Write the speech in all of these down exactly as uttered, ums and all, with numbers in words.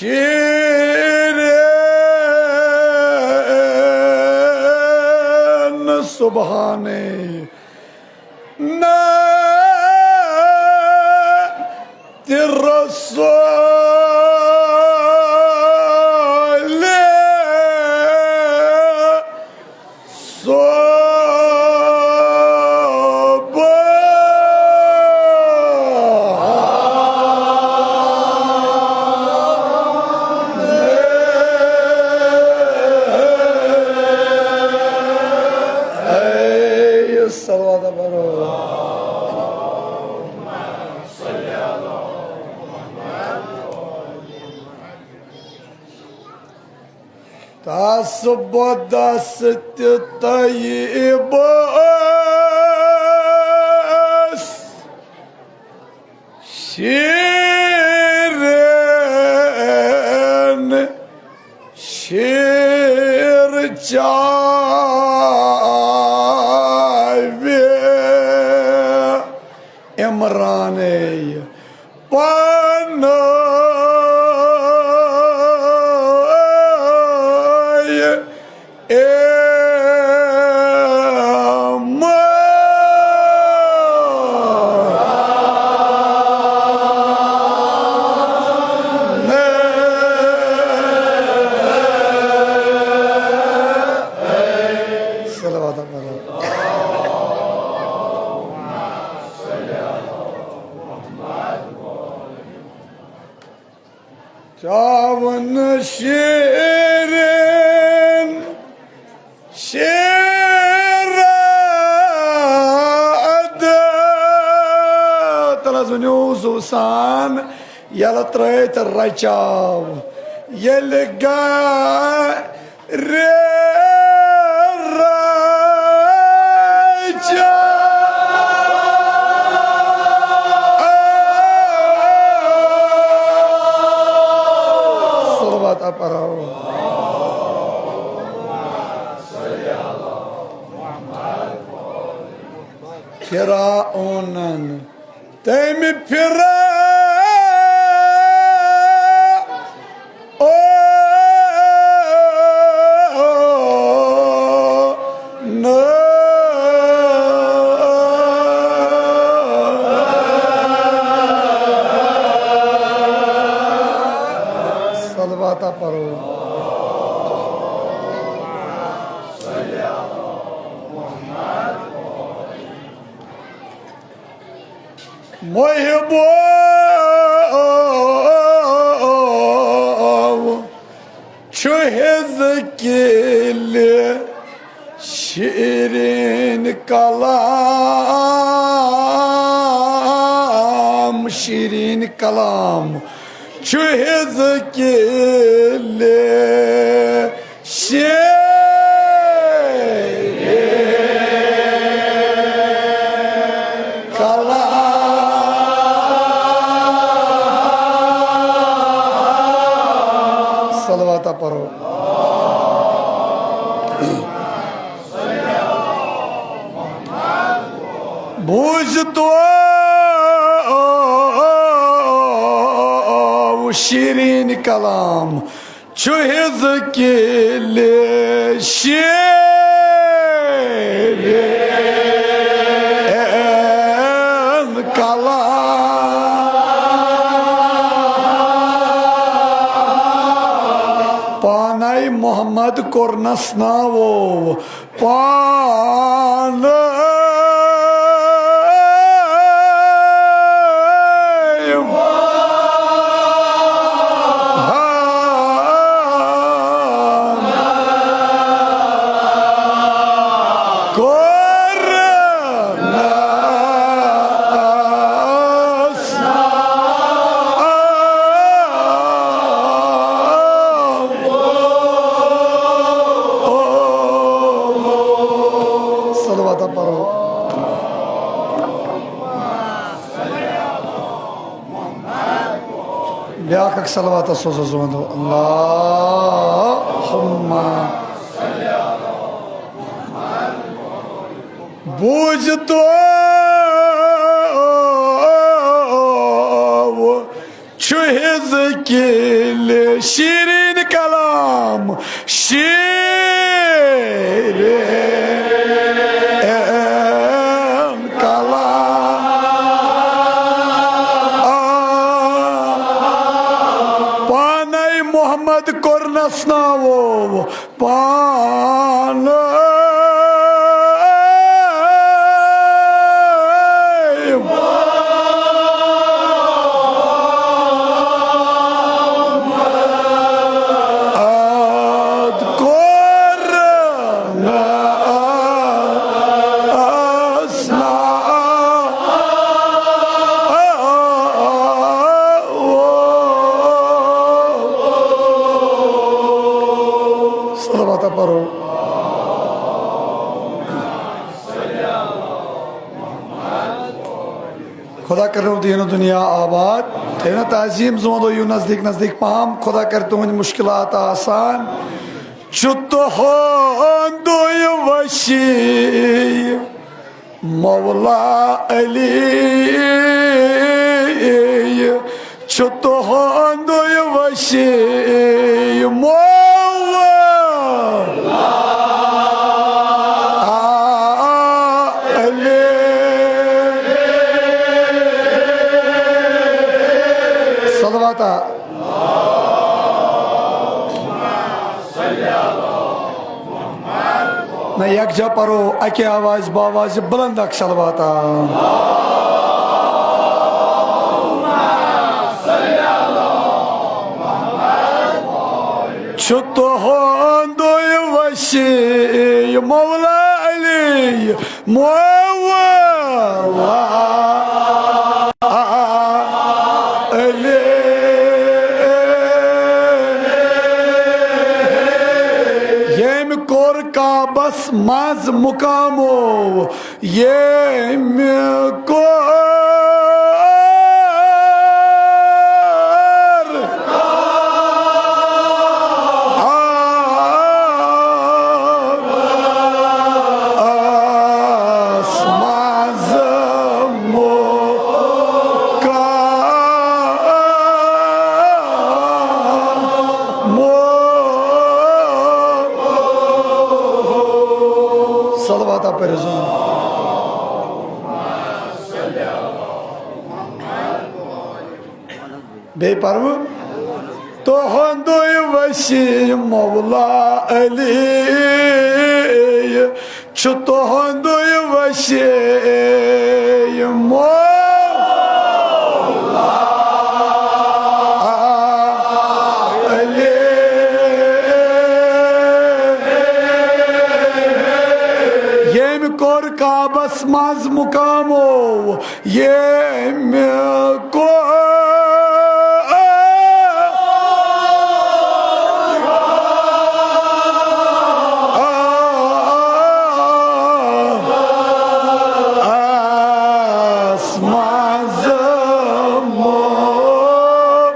شیرین سبحانٕے نعتِ رسولِ صبح۔ اے صلوات پرو۔ تس بۄدس تہِ طیبس شیرین شیر چاوِ عمرانٕے پانٕے۔ صلوات پرو۔ چاوُن شیرین شیر ادٕ۔ تَلہٕ حظ ؤنِو زُو سان یَلہٕ ترٛٲوِتھ رَچاو۔ ییٚلہِ گا رے راجا۔ صلوات پرو۔ فرعونن تمہِ فرعون۔ صلوات پرو۔ محبو چھُ حِزقیلِ شیرین کلام، شیرین کلام چھُ حِزقیلِ شیرین کلام۔ صلوات پرو۔ بوٗزتو شیرین کلام چھُ حِزقیلِ شیرین کلام۔ پانے محمد کوٚرنس ناوو پانہٕ۔ کوٚرنس صلوات پرو۔ بیاکھ اکھ صلوات سوزو زوندو۔ اللہم۔ بوٗزتو۔ چھُ ہِنٛز کِلۍ شیٖریٖن کلام، شیٖریٖن کلام۔ آ، پانے محمد کوٚرنس ناوو پانے۔ اد کوٚر نہٕ اسنا۔ صلوات پرو۔ خدا کرنو دین و دنیا آباد۔ تینا تعظیم زون دو یو نزدیک نزدیک پام۔ خدا کر تہنٛدۍ مشکلات آسان۔ چھُ تہنٛدُے وشی مولا علی، چھُ تہنٛدُے وشی مولا علی۔ صلواتا۔ نہ، یکجا پرو اکہِ آواز باواز بلند اکھ صلواتا۔ چھُ تہنٛدُے وشی مولا علی، مولا علی۔ ییٚمۍ کوٚر کعبس منٛز مقامو، ییٚمۍ کوٚر آس منٛز مقام۔ صلوات پٔرِو زن۔ بیٚیہِ پرٕ بہٕ۔ تُہُنٛدُے وسیع مولا علی چھُ، تُہُنٛدُے وسیع مولا علی۔ ییٚمۍ کوٚر کعبس منٛز مقامو، ییٚمہِ کوٚر آس منٛز مو-،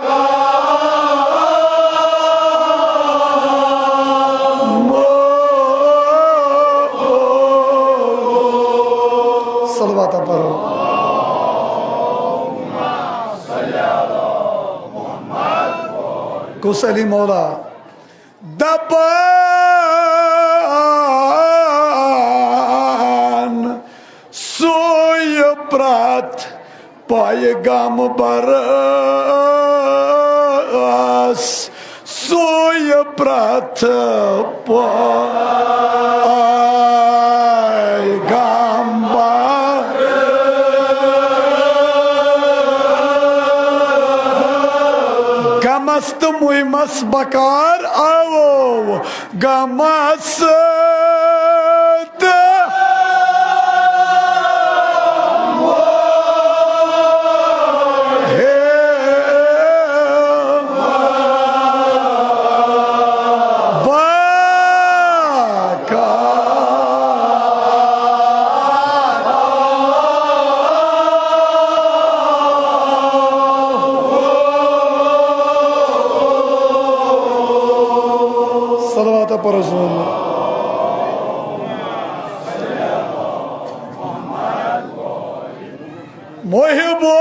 مو-، صلوات پرو۔ کُس علی مولا؟ دپان سُے پرٛتھ پیغمبرس، سُے پرٛتھ پیغمبر۔ غمس تہٕ مُہمس بکار آوو، غمس تہٕ ہے باقا۔ صلوات پرو زون۔ محبو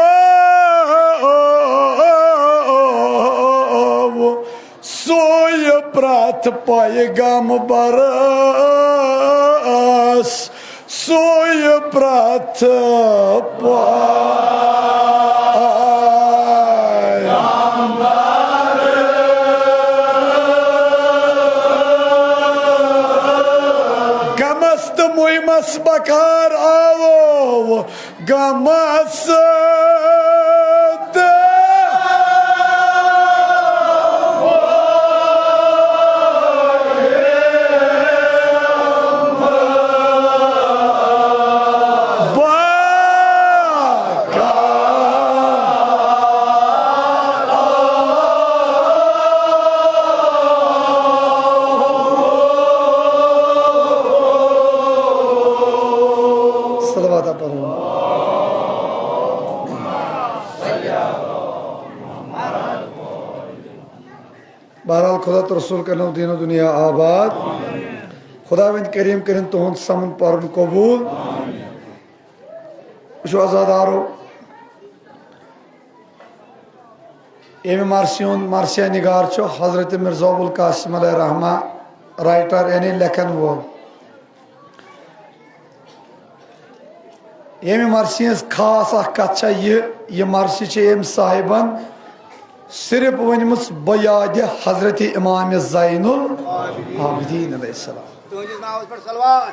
تہٕ پیغمبرس سُے پرٛتھ پاے۔ غمس تہٕ مُہمس بکار آوو، غمس تہٕ صلوات پرو۔ بہرحال، خدا تہٕ رسول کرنو دین و دنیا آباد۔ خداوند کریم کرن تہند سمن پرن قبول۔ وچھو عزادارو، ییٚمہِ مرثی ہُنٛد مرثیہ نگار چھُ حضرت مرزا ابوالقاسم علیہ رحمہ، رائٹر یعنی لیکھن وول۔ ییٚمہِ مرثی ہٕنٛز خاص اکھ کتھ چھےٚ یہِ، یہِ مرثی چھےٚ ییٚمہِ صاحبن صرف ؤنمٕژ بہ یادِ حضرت امام زین العابدین علیہ السلام۔ تُہٕنٛدِس ناوَس پٮ۪ٹھ صلوات۔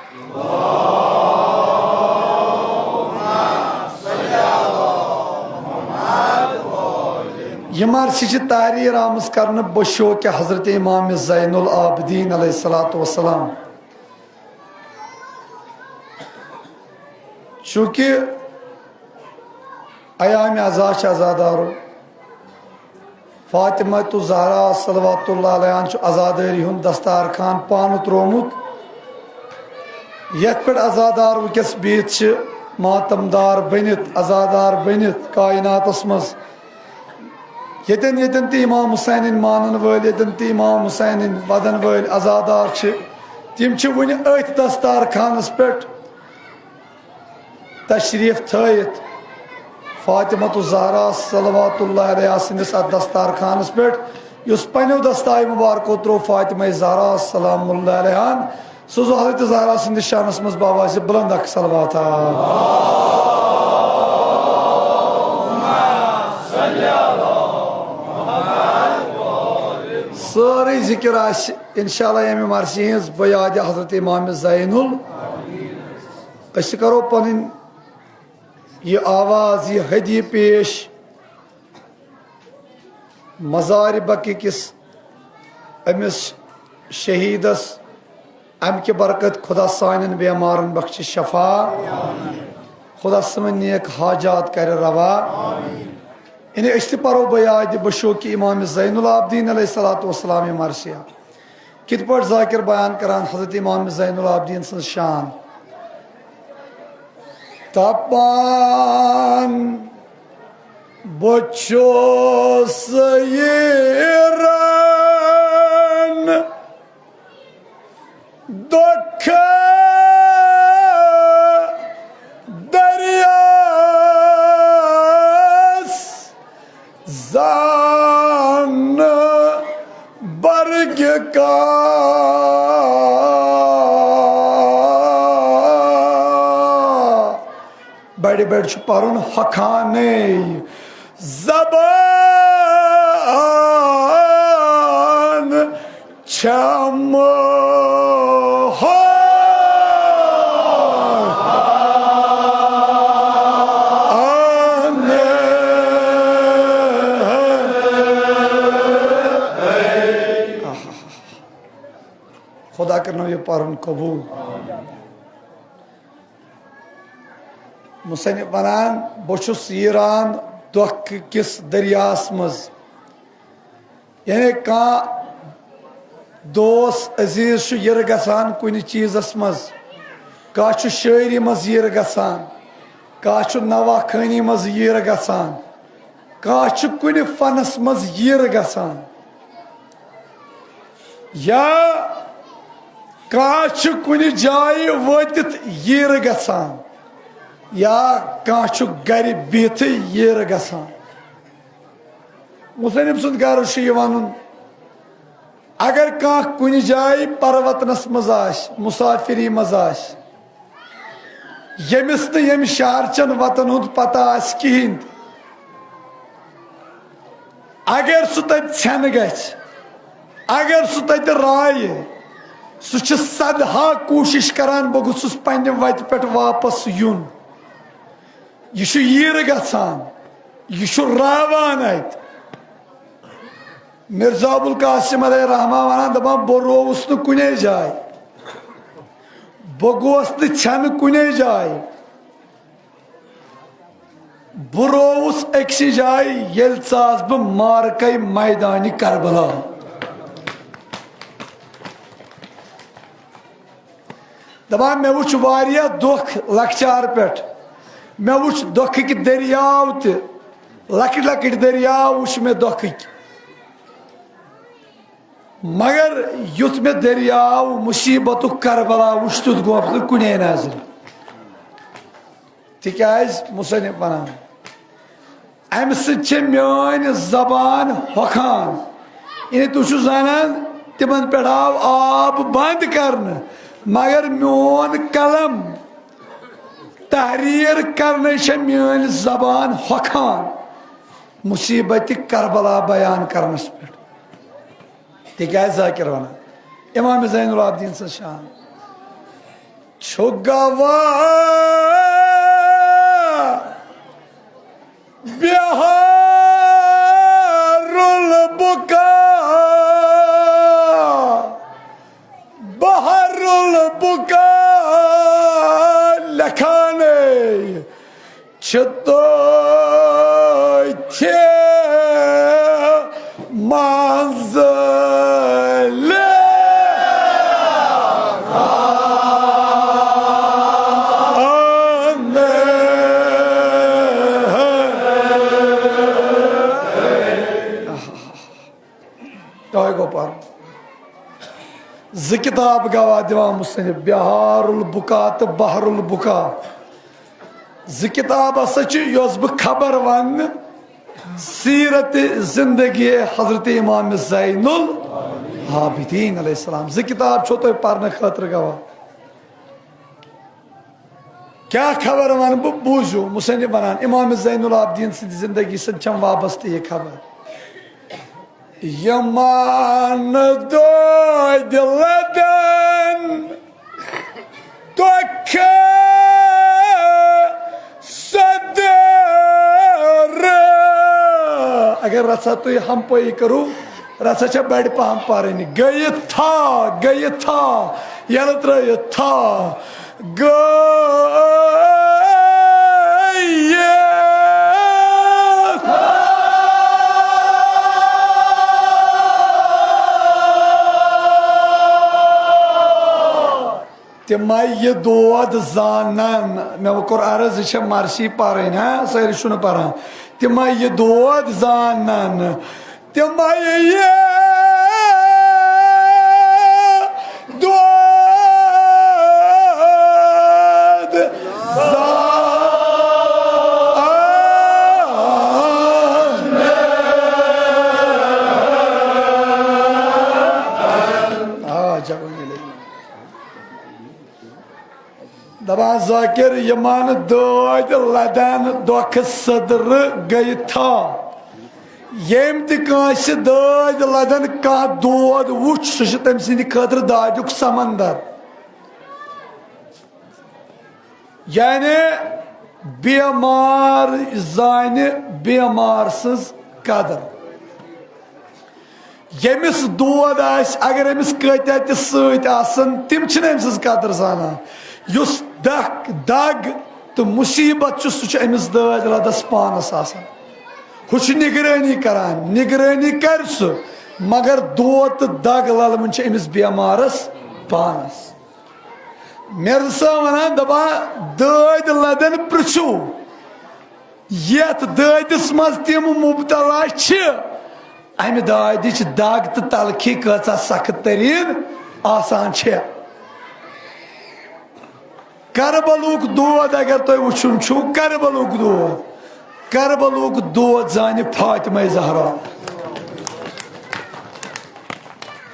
یہِ مرثی چھِ تحریر آمٕژ کرنہٕ بشوق حضرت امام زین العابدین علیہ الصلوۃ والسلام۔ چونکہ ایام عزا چھِ عزادارو، فاطمہ تو زہرا صلوات اللہ علیہا چھُ عزادٲری ہُنٛد دستارخان پانہٕ تروومُت، یتھ پٮ۪ٹھ عزادار وٕنکیٚس بِہِتھ چھِ ماتمدار بٔنِتھ، عزادار بٔنِتھ کائناتس منٛز۔ ییٚتٮ۪ن ییٚتٮ۪ن تہِ امام حسینٕنۍ مانن وٲلۍ، ییٚتٮ۪ن تہِ امام حسینٕنۍ ودن وٲلۍ عزادار چھِ، تِم چھِ وُنہِ أتھۍ دستارخانس پٮ۪ٹھ تشریف تھٲیِتھ فاطمہ الزہرا صلوات اللہ علیہا سٕنٛدِس اتھ دستارخانس پٮ۪ٹھ، یُس پننیو دستایو مبارکو ترٛوو فاطمہ زہرا سلام اللہ علیہا۔ سوزو حضرت زہرا سٕنٛدِس شانس منٛز بآواز بلند اکھ صلوات۔ سٲرٕے ذکر آسہِ انشاءاللہ ییٚمہِ مرثی ہٕنٛز بہ یادِ حضرت امام زین ال۔ أسۍ کرو پنٕنۍ یہِ آواز، یہِ ہدیہِ پیش مزار بقیع کِس أمِس شہیدس، امہِ کہِ برکت خدا سانٮ۪ن بیمارن بخشِ شفا، خدا سٲنۍ نیک حاجات کرِ روا۔ یعنی أسۍ تہِ پرو بہ یادِ بشوق امام زین العابدین علیہ الصلوۃ والسلام یہِ مرثیہ۔ کِتھ پٲٹھۍ ذاکر بیان کران حضرت امام زین العابدین سٕنٛز شان؟ دپان بہٕ چھُس ییٖران دۄکھٕ دٔریاوَس زانہٕ برگہِ کانٛہہ۔ بڑِ بڑِ چھُ پرُن ہۄکھانے زبان چھم۔ خدا کرنو یہِ پرُن قبول۔ مصنف ونان، بہٕ چھُس ییٖران دۄکھٕ کِس دٔریاہَس منٛز۔ یعنی کانٛہہ دوس عزیز چھُ یِرٕ گژھان کُنہِ چیٖزَس منٛز، کانٛہہ چھُ شٲعری منٛز یِرٕ گژھان، کانٛہہ چھُ نواہ خٲنی منٛز یِرٕ گژھان، کانٛہہ چھُ کُنہِ فنس منٛز ییٖرٕ گژھان، یا کانٛہہ چھُ کُنہِ جایہِ وٲتِتھ ییٖرٕ گژھان، یا کانٛہہ چھُ گرِ بِہتھٕے ییٖرٕ گژھان۔ مصنف سُنٛد غرض چھُ یہِ وَنُن، اگر کانٛہہ کُنہِ جایہِ پروتنس منٛز آسہِ، مسافری منٛز آسہِ، ییٚمِس نہٕ ییٚمہِ شہرچن وطن ہُنٛد پتہ آسہِ کِہینۍ تہِ، اگر سُہ تتہِ ژھٮ۪نہٕ گژھِ، اگر سُہ تتہِ رایہِ، سُہ چھُ سدہا کوٗشِش کران، بہٕ گوٚژھُس پننہِ وتہِ پٮ۪ٹھ واپس یُن۔ یہِ چھُ ییٖرٕ گژھان، یہِ چھُ راوان اتہِ۔ مرزا ابوالقاسم علیہ رحمہ ونان، دپان، بہٕ رووُس نہٕ کُنے جایہِ، بہٕ گوس نہٕ ژھٮ۪نہٕ کُنے جایہِ، بہٕ رووُس أکسٕے جایہِ، ییٚلہِ ژاس بہٕ معرکے میدانِ کربلا۔ دپان، مےٚ وُچھ واریاہ دۄکھ لۄکچار پٮ۪ٹھ، مےٚ وُچھ دۄکھٕکۍ دٔریاو تہِ، لۄکٕٹۍ لۄکٕٹۍ دٔریاو وُچھ مےٚ دۄکھٕکۍ، مگر یُتھ مےٚ دٔریاو مُصیبتُک کربلا وُچھ، تیُتھ گوٚو نہٕ کُنے نظرِ۔ تِکیازِ مُصنِف ونان، امہِ سۭتۍ چھےٚ میٲنۍ زبان ہۄکھان۔ یعنی تُہۍ چھِو زانان، تِمن پٮ۪ٹھ آو آب بند کرنہٕ، مگر میون قلم تحریر کرنَے چھےٚ میٲنۍ زبان ہۄکھان مصیبتِ کربلا بیان کرنس پٮ۪ٹھ۔ تِکیازِ ذاکر ونان، امام زین العابدین سٕنٛز شان چھُ گواہ بحار البقا، بحر البقا لیکھانے چھِ تٔتھۍ منٛز لیکھان۔ تۄہہِ گوٚو پَرُن۔ زٕ کِتاب گواہ دِوان مُصنِف، بِحار البُکا تہٕ بحر البُکا۔ زٕ کِتاب ہسا چھِ، یۄس بہٕ خبر وَنہٕ، سیرت زندگی حضرت امام زین العابدین علیہ السلام۔ زٕ کِتاب چھو تۄہہِ پَرنہٕ خٲطرٕ گواہ۔ کیٛاہ خبر وَنہٕ بہٕ، بوٗزِو، مُصنِف وَنان، امام زین العابدین سٕنٛدِ زندگی سۭتۍ چھَم وابستہٕ یہِ خبر۔ یِمن دۄدِ لدن دۄکھٕ صدر۔ اگر رژھا تُہۍ ہمپٲیی کٔرِو، رژھا چھےٚ بڑِ پہم پرٕنۍ۔ گٔیہِ تھا، گٔیہِ تھا، یلہٕ ترٲیِتھ تھا۔ گٔیہِ۔ تِمے یہِ دود زانن۔ مےٚ وۄنۍ کوٚر عرض، یہِ چھےٚ مرثی پرٕنۍ، ہاں؟ سٲری چھُنہٕ پران۔ تِمے یہِ دود زانن۔ تِمے یہِ دود زانن۔ آ، جوٲنی لٔگۍ۔ دپان، ذاکر، یِمن دٲدۍ لدن دۄکھٕ صدرٕ گٔیہِ تھا۔ ییٚمۍ تہِ کٲنٛسہِ دٲدۍ لدن کانٛہہ دود وُچھ، سُہ چھُ تٔمۍ سٕنٛدِ خٲطرٕ دادیُک سمندر۔ یعنی، بیمار زانہِ بیمار سٕنٛز قدر۔ ییٚمِس دود آسہِ، اگر أمِس کۭتیاہ تہِ سۭتۍ آسن، تِم چھِنہٕ أمۍ سٕنٛز قدر زانان۔ یُس دَکھ، دگ تہٕ مُصیٖبت چھُ، سُہ چھُ أمِس دٲدۍ لَدَس پانَس آسان۔ ہُہ چھُ نگرٲنی کران، نگرٲنی کرِ سُہ، مگر دود تہٕ دگ لَلوٕنۍ چھِ أمِس بیمارَس پانَس۔ مرزا صٲب وَنان، دَپان، دٲدۍ لَدَن پرٛژھِو۔ یتھ دٲدِس منٛز تِم مبتلا چھِ، امہِ دادِچ دگ تہٕ تلخی کۭژاہ سخت ترین آسان چھےٚ۔ کربلُک دود اگر تۄہہِ وٕچھُن چھُو، کربلُک دود، کربلُک دود زانہِ فاطمہ زہرا۔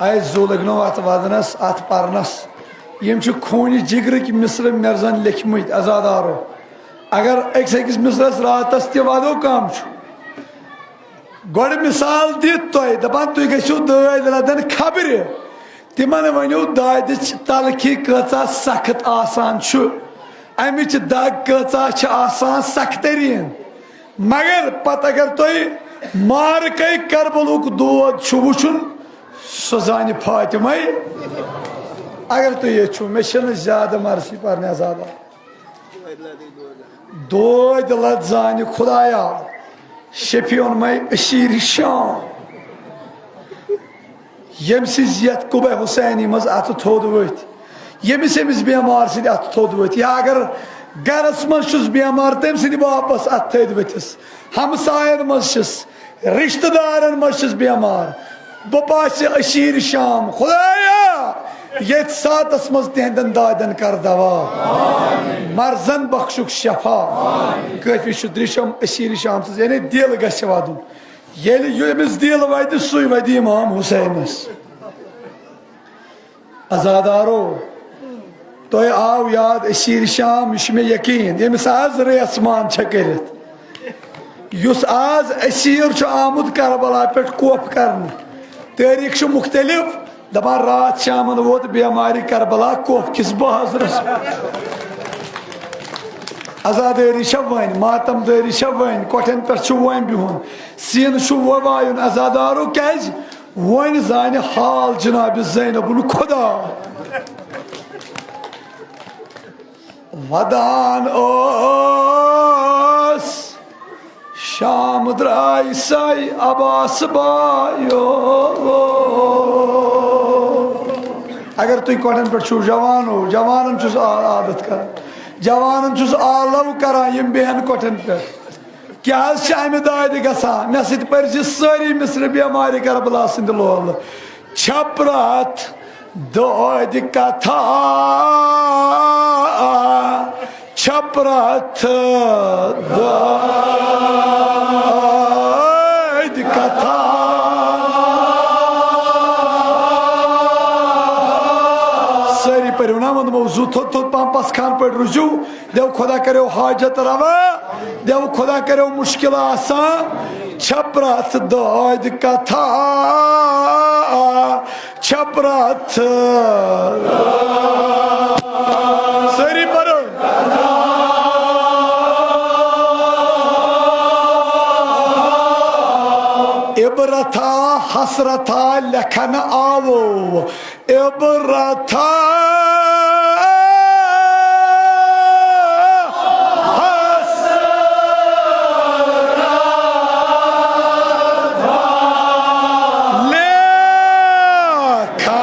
اے زُو لٔگنو اتھ ودنس، اتھ پرنس۔ یِم چھِ خوٗنہِ جگرٕکۍ مصرٕ مےٚ زن لیکھمٕتۍ عزادارو۔ اگر أکِس أکِس مصرس راتس تہِ ودو، کم چھُ۔ گۄڈٕ مثال دِتھ تۄہہِ، دپان تُہۍ گٔژھِو دٲدۍ لدن خبرِ۔ تِمن ؤنِو دادِ تلخی کۭژاہ سخت آسان چھُ، امِچ دگ کۭژاہ چھِ آسان سخت تریٖن۔ مگر پتہٕ اگر تۄہہِ معرکہ کربلُک دود چھُ وٕچھُن، سۄ زانہِ فاطمے۔ اگر تُہۍ ییٚتہِ چھِو، مےٚ چھَنہٕ زیادٕ مرثی پرنہِ عذابا۔ دود لد زانہِ خدایا، شفیعن مے اسیر شام۔ ییٚمہِ سٕنٛزِ یَتھ قبہ حسینی منٛز اَتھٕ تھوٚد ؤتھۍ، ییٚمِس ییٚمِس بٮ۪مار سٕنٛدِ اَتھٕ تھوٚد ؤتھۍ، یا اگر گرس منٛز چھُس بٮ۪مار، تٔمۍ سٕنٛدِ واپس اَتھٕ تھٔدۍ ؤتھِس، ہمساین منٛز چھِس، رشتہٕ دارن منٛز چھِس بٮ۪مار، بہٕ پاسہِ اسیر شام، خدایا، ییٚتھۍ ساتس منٛز تِہنٛدٮ۪ن دادٮ۪ن کر دوا، مرضن بخشُکھ شفا۔ کٲفی چھُ درشم اسیر شام سٕنٛز، یعنی دِل گژھِ وَدُن۔ ییٚلہِ ییٚمِس دِل وَدِ، سُے وَدِ امام حسینس۔ عزادارو، تۄہہِ آو یاد اسیر شام، یہِ چھُ مےٚ یقین، ییٚمِس آز ریسمان چھےٚ کٔرِتھ، یُس آز اسیر چھُ آمُت کربلا پٮ۪ٹھ کوف کرنہٕ۔ تٲریٖخ چھُ مُختٔلِف، دَپان راتھ شامَن ووت بیمارِ کربلا کوف کِس بازرَس۔ عزادٲری چھےٚ وۄنۍ، ماتم دٲری چھےٚ وۄنۍ، کۄٹھٮ۪ن پٮ۪ٹھ چھُ وۄنۍ بِہُن، سیٖنہٕ چھُ وۄنۍ وایُن۔ عزادارو، کیٛازِ؟ وۄنۍ زانہِ حال جناب زینبُن خدا۔ ودان اوس شام درٛاے سَے عباس بایو۔ اگر تُہۍ کۄٹھٮ۪ن پٮ۪ٹھ چھِو، جوانو، جوانن چھُس آ-، عادت کران، جوانن چھُس آلو کران، یِم بیٚہن کۄٹھٮ۪ن پٮ۪ٹھ۔ کیٛاہ حظ چھِ اَمہِ دادِ گژھان؟ مےٚ سۭتۍ پٔرۍ زِ سٲری مصرِ بیمارِ کربلا سٕنٛدِ لولہٕ۔ چھپرتھ دادِ کتھا، چھپرتھ دادِ کتھا۔ سٲری پٔرِو نا ووٚنمو، زُو تھوٚد تھوٚد پمپس کھن پٲٹھۍ روٗزِو۔ دیو خدا کریو حاجت روا، دیو خدا کریو مشکل آسان۔ چھپرتھ دادِ کتھا، چھپرتھ۔ سٲری پرو۔ عبرتھا حسرتھا لیکھن آوو۔ عبرتھا حسرتھا لیکھن۔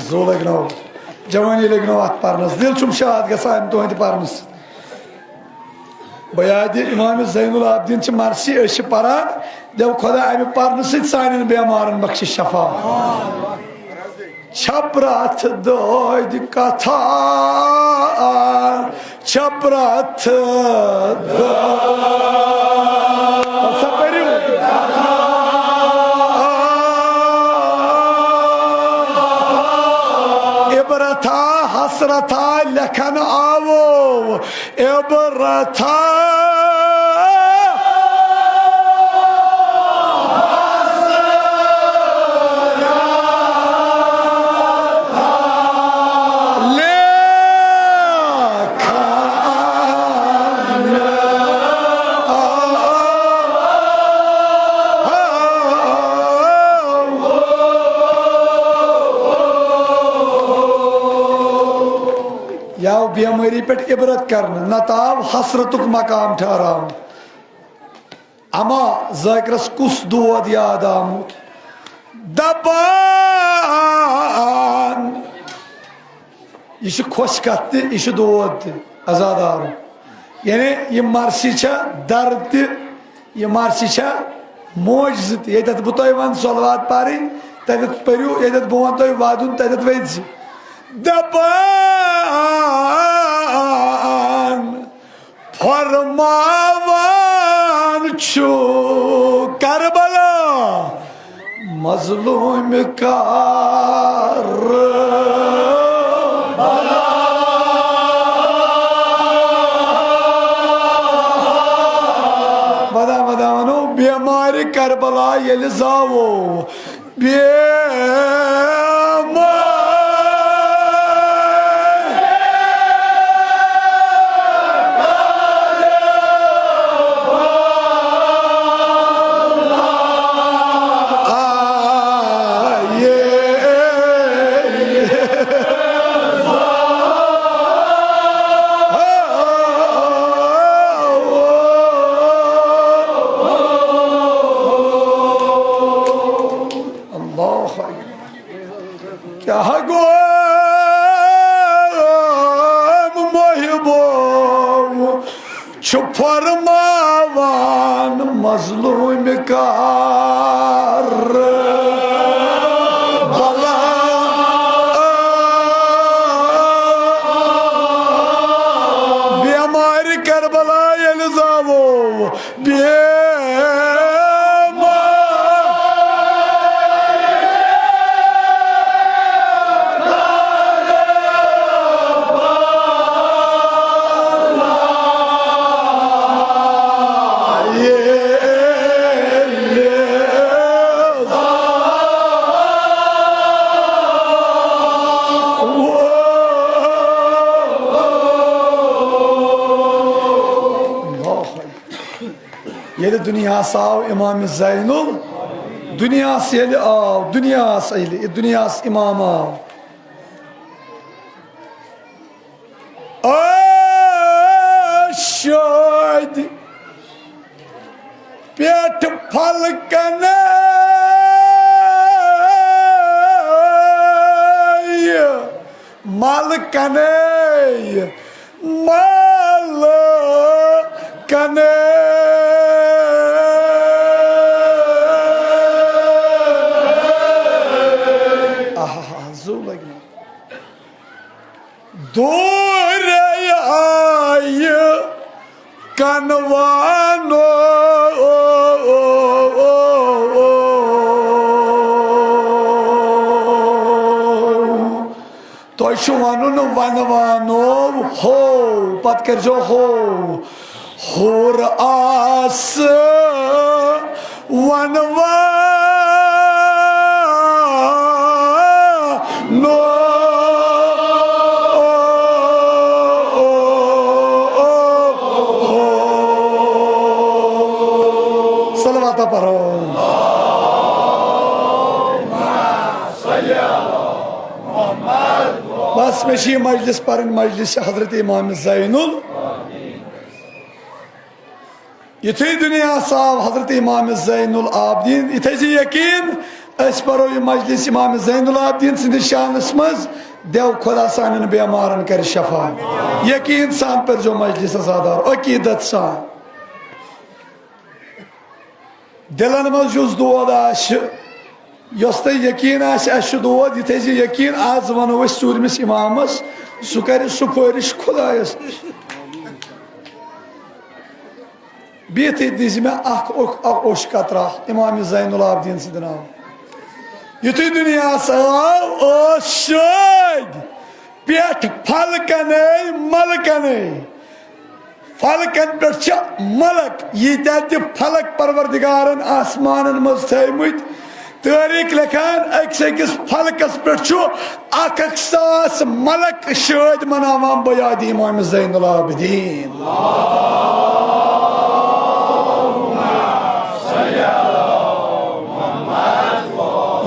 زُو لگنو۔ جوانی لٔگۍ نہٕ اَتھ پرنَس۔ دِل چھُم شاد گژھان اَمہِ تُہٕنٛدِ پرنہٕ سۭتۍ۔ بیادِ امام زین العابدین چھِ مرثی، أسۍ چھِ پران۔ دیو خدا اَمہِ پرنہٕ سۭتۍ سانٮ۪ن بیمارن بخشِ شفا۔ چھپرتھ دٲدۍ کتھا، چھپرتھ دٲدۍ۔ سا پٔرِو۔ عبرتھا حسرتھا لیکھن آوو، عبرتھا۔ یہِ آو بیمٲری پٮ۪ٹھ عبرت کرنہٕ، نتہٕ آو حسرتُک مقام ٹھہراونہٕ۔ اما ذاکرس کُس دود یاد آمُت؟ دپان، یہِ چھِ خۄش کتھ تہِ، یہِ چھُ دود تہِ، عزادارو۔ یعنی یہِ مرثی چھےٚ درد تہِ، یہِ مرثی چھےٚ معجزٕ تہِ۔ ییٚتٮ۪تھ بہٕ تۄہہِ ونہٕ صلوات پرٕنۍ، تتٮ۪تھ پٔرِو، ییٚتٮ۪تھ بہٕ وَنہٕ تۄہہِ وَدُن، تتٮ۪تھ ؤنۍ زِ۔ دَپان فرماوان چھُ کربلا مظلوم کار۔ ودا ودا ونو بیمار کربلا ییٚلہِ زاوو، بیمار۔ اللہ اکبر۔ کیٛاہ گوٚو محبوب چھُ فرماوان مظلوم کار بلا۔ بیمارِ کربلا ییٚلہِ زاوو، بیمار۔ ییٚلہِ دُنیاہَس آو امام زینُل، دُنیاہَس ییٚلہِ آو، دُنیاہَس ییٚلہِ، دُنیاہَس امام آو۔ ٲش شٲدۍ پٮ۪ٹھ پھلکنے، ملکنے، ملکنے۔ آہا، زو لگہِ مےٚ۔ دوٗرے آیہِ کنوانو۔ تۄہہِ چھُ وَنُن ونوانو ہو، پتہٕ کٔرۍزیو ہو۔ ہور آس ونوانو۔ صلوات پرو۔ بس، مےٚ چھِ یہِ مجلس پرٕنۍ، مجلس حضرت امام زینُل۔ یُتھُے دُنیاہَس آو حضرت امام زین العابدین، یہِ تھٲیزِ یقین، أسۍ پرو یہِ مجلس امام زین العابدین سٕنٛدِس شانس منٛز، دیو خدا سانٮ۪ن بیمارن کرِ شفا۔ یقین سان پٔرزیو مجلس عزادار، عقیدت سان۔ دِلن منٛز یُس دود آسہِ، یۄس تۄہہِ یقین آسہِ، اَسہِ چھُ دود، یہِ تھٲیزِ یقین، آز وَنو أسۍ ژوٗرمِس اِمامس، سُہ کَرِ سُفٲرِش خۄدایَس نِش۔ بِہتھٕے دیٖزِ مےٚ اَکھ اوٚک-، اَکھ اوٚش قطرہ اِمام زین العابدیٖن سٕنٛدِ ناوٕ۔ یُتھُے دُنیاہَس آو، اوس شٲدۍ پٮ۪ٹھ پھلکنے ملکنے۔ فلکن پٮ۪ٹھ چھِ ملک، ییٖتیٛاہ تہِ فلک پروردگارن آسمانن منٛز تھٲومٕتۍ، تٲریٖخ لیکھان، أکِس أکِس فلکس پٮ۪ٹھ چھُ اکھ اکھ ساس ملک شٲدۍ مناوان بہ یادِ امام زین العابدین۔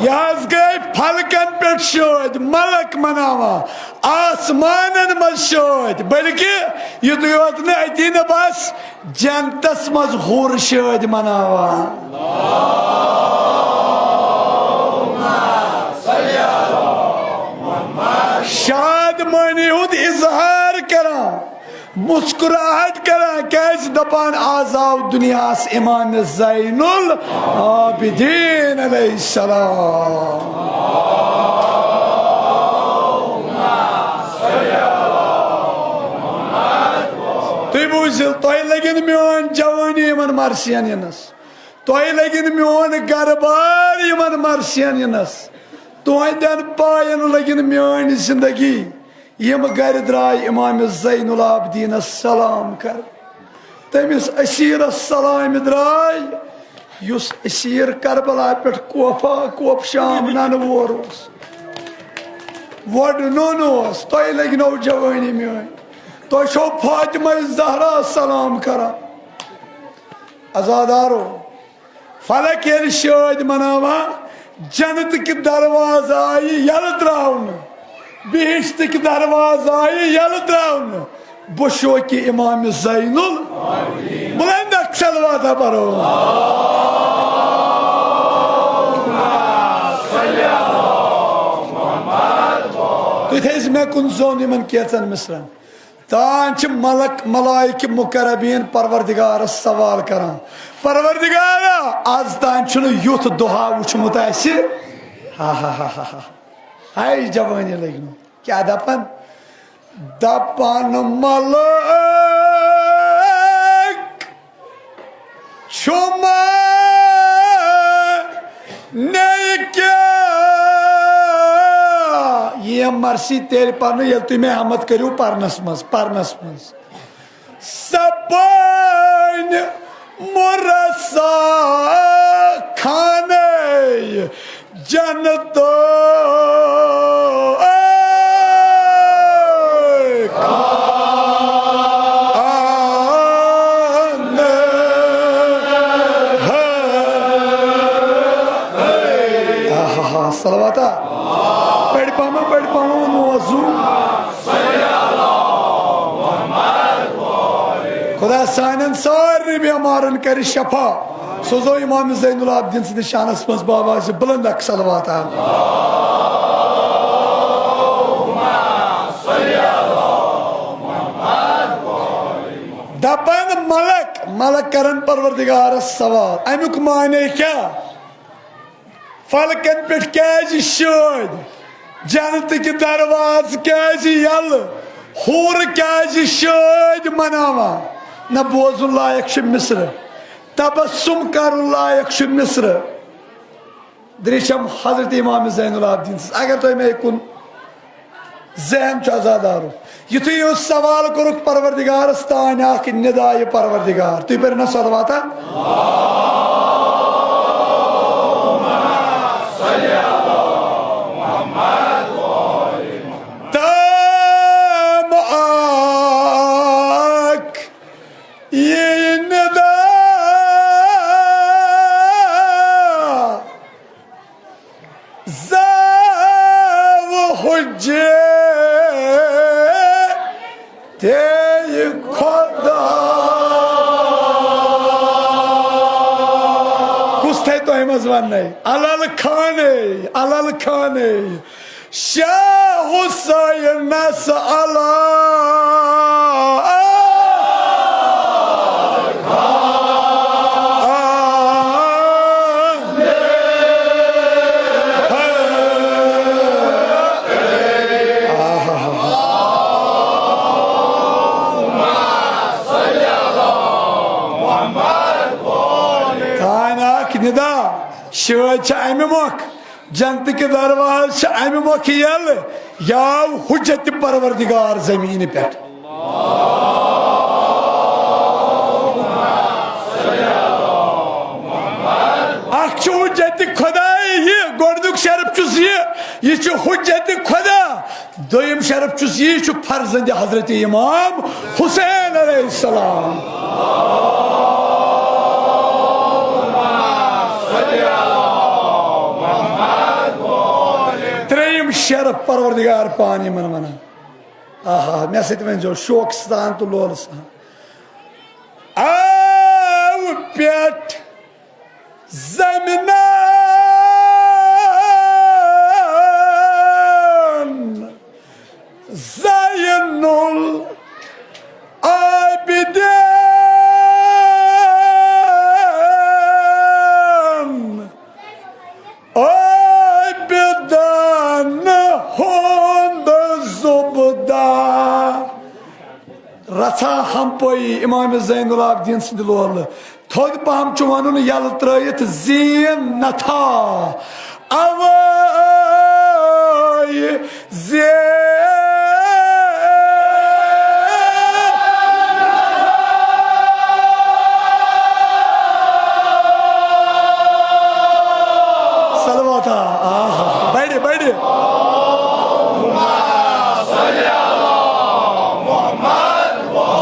یہِ حظ گٔے فلکن پٮ۪ٹھ شٲدۍ ملک مناوان۔ آسمانن منٛز شٲدۍ، بلکہِ یُتُے یوت نہٕ، أتی نہٕ بس، جنتس منٛز حور شٲدۍ مناوان۔ شادمٲنی ہُنٛد اظہار کران۔ مسکراہٹ کران، کیازِ دپان، آز آو دنیاہس امام زین العابدین علیہ السلام۔ تُہۍ بوٗزِو، تۄہہِ لٔگِن میٲنۍ جوٲنی یِمن مرثین یِنس، تۄہہِ لٔگِن میون گرٕ بار یِمن مرثین یِنس، تُہنٛدٮ۪ن پاین لٔگِن میٲنۍ زندگی۔ یِم گرِ درٛاے امام زین العابدینس سلام کرنہِ، تٔمِس اسیرس سلامہِ درٛاے، یُس اسیر کربلا پٮ۪ٹھ کوفہ کوفہ شام ننہٕ وور اوس۔ وۄڈ نوٚن اوس، تۄہہِ لٔگنو جوٲنی میٲنۍ، تۄہہِ چھو فاطمہ زہرا سلام کران۔ عزادارو، فلک ییٚلہِ شٲدۍ مناوان، جنتٕکۍ دروازٕ آیہِ یلہٕ تراونہٕ، بہشتٕکۍ دروازٕ آیہِ یلہٕ تراونہٕ۔ بہٕ شوقہِ امام زینُل، بلند اکھ صلواتہ پرو۔ تُہۍ تھٲیِو مےٚ کُن زوٚن یِمن کینٛژن مصرن۔ تان چھِ ملک ملائکہ مقربین پروردگارس سوال کران، پروردگارا، از تان چھُنہٕ یُتھ دۄہا وُچھمُت اسہِ۔ ہا ہا ہا ہا ہا۔ ہاے جوٲنی لٔگۍ نہٕ۔ کیٛاہ دپان؟ دپان ملک چھُما نے کیٛاہ؟ یہِ مرثی تیٚلہِ پرنہٕ ییٚلہِ تُہۍ مےٚ ہمت کٔرِو پرنس منٛز، پرنس منٛز۔ سپٲنۍ مرثا خانے جنتو۔ آہا، صلواتا۔ پڑھ پاما، پڑھ پاما، موضوع۔ خدا سانٮ۪ن سارنٕے بٮ۪مارن کرِ شفا۔ سوزو امام زین العابدین سٕنٛدِس شانس منٛز بابا زِ بلند اکھ صلوات۔ دپان ملک، ملک کرن پروردگارس سوال، امیُک معنی کیٛاہ؟ فلکن پٮ۪ٹھ کیٛازِ شٲدۍ؟ جنتٕکۍ دروازٕ کیٛازِ یلہٕ؟ حور کیٛازِ شٲدۍ مناوان؟ نہ بوزُن لایق چھُ مصرٕ، تبسم کرُن لایق چھُ مصرٕ۔ درٛیشم حضرت امام زین العابدین سٕنٛز۔ اگر تۄہہِ مےٚ کُن ذہن چھُ عزادارو، یُتھُے یہِ سوال کوٚرُکھ پروردگارس، تانۍ اکھ ندا یہِ پروردگار، تُہۍ پٔرِو نا صلواتا؟ تام اکھ یہِ ندا زاو حجتے خدا۔ کُس تھایہِ تۄہہِ منٛز وننَے؟ علل خانے، علل خانے۔ شاہ حسینس علا۔ تانۍ اکھ ندا، شٲدۍ چھِ امہِ مۄکھ۔ جنتٕکۍ دروازٕ چھِ امہِ مۄکھٕ یلہٕ، یہِ آو حجت پروردگار زمینہِ پٮ۪ٹھ۔ اکھ چھُ حجت خدائے یہِ، گۄڈنیُک شرف چھُس یہِ، یہِ چھُ حجت خدا۔ دوٚیِم شرف چھُس یہِ، یہِ چھُ فرزند حضرت امام حسین علیہ السلام۔ ترٛیٚیِم شرف پروردگار پان یِمن ونان۔ آہا، مےٚ سۭتۍ ؤنۍ زیو شوقہٕ سان تہٕ لولہٕ سان۔ آو پٮ۪ٹھ زمینن زینُل ژھا ہمپٲیی امام زین العابدین سٕنٛدِ لولہٕ۔ تھوٚد پہم چھُ ونُن یلہٕ ترٲیِتھ زین نتھا۔ اوے زین۔ صلوات، آہا، بڑِ، بڑِ۔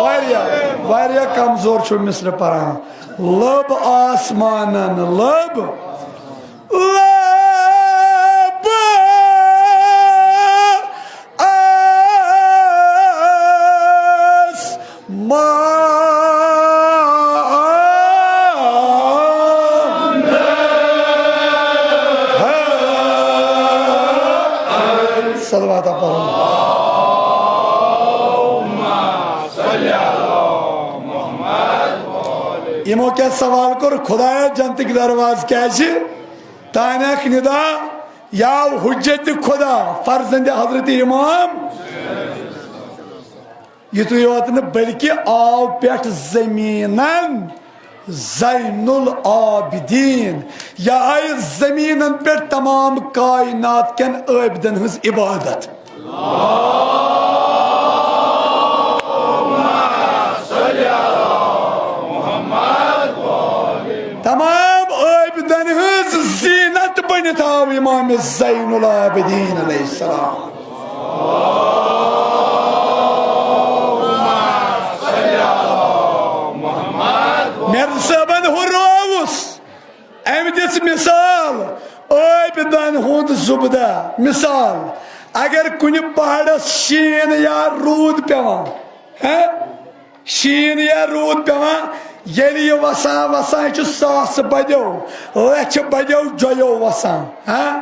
واریاہ، واریاہ کمزور چھُ مصرِ پران۔ لب آسمانن، لب، لب آسمان۔ صلوات پرُن۔ یِمو کیٛاہ سوال کوٚر، خدایا، جنتٕکۍ دروازٕ کیٛازِ؟ تانیکھ ندا یا حجت خدا، فرزند حضرت امام۔ یُتُے یوت نہٕ، بلکہ آو پٮ۪ٹھ زمینن زین العابدین، یا آیہِ زمینن پٮ۪ٹھ تمام کائنات کٮ۪ن عٲبدن ہٕنٛز عبادت۔ تمام عٲبدن ہٕنٛز زینت بٔنِتھ آو امام زین العابدین علیہ السلام۔ میر صٲبن ہُراوُس أمۍ دِژ مثال، عٲبدن ہُنٛد زُبدہ۔ مثال، اگر کُنہِ پہاڑس شیٖن یا روٗد پٮ۪وان، ہہ؟ شیٖن یا روٗد پٮ۪وان، ییٚلہِ یہِ وسان وسان چھُ ساسہٕ بدیو، لچھِ بدیو جۄیو وسان، ہہ؟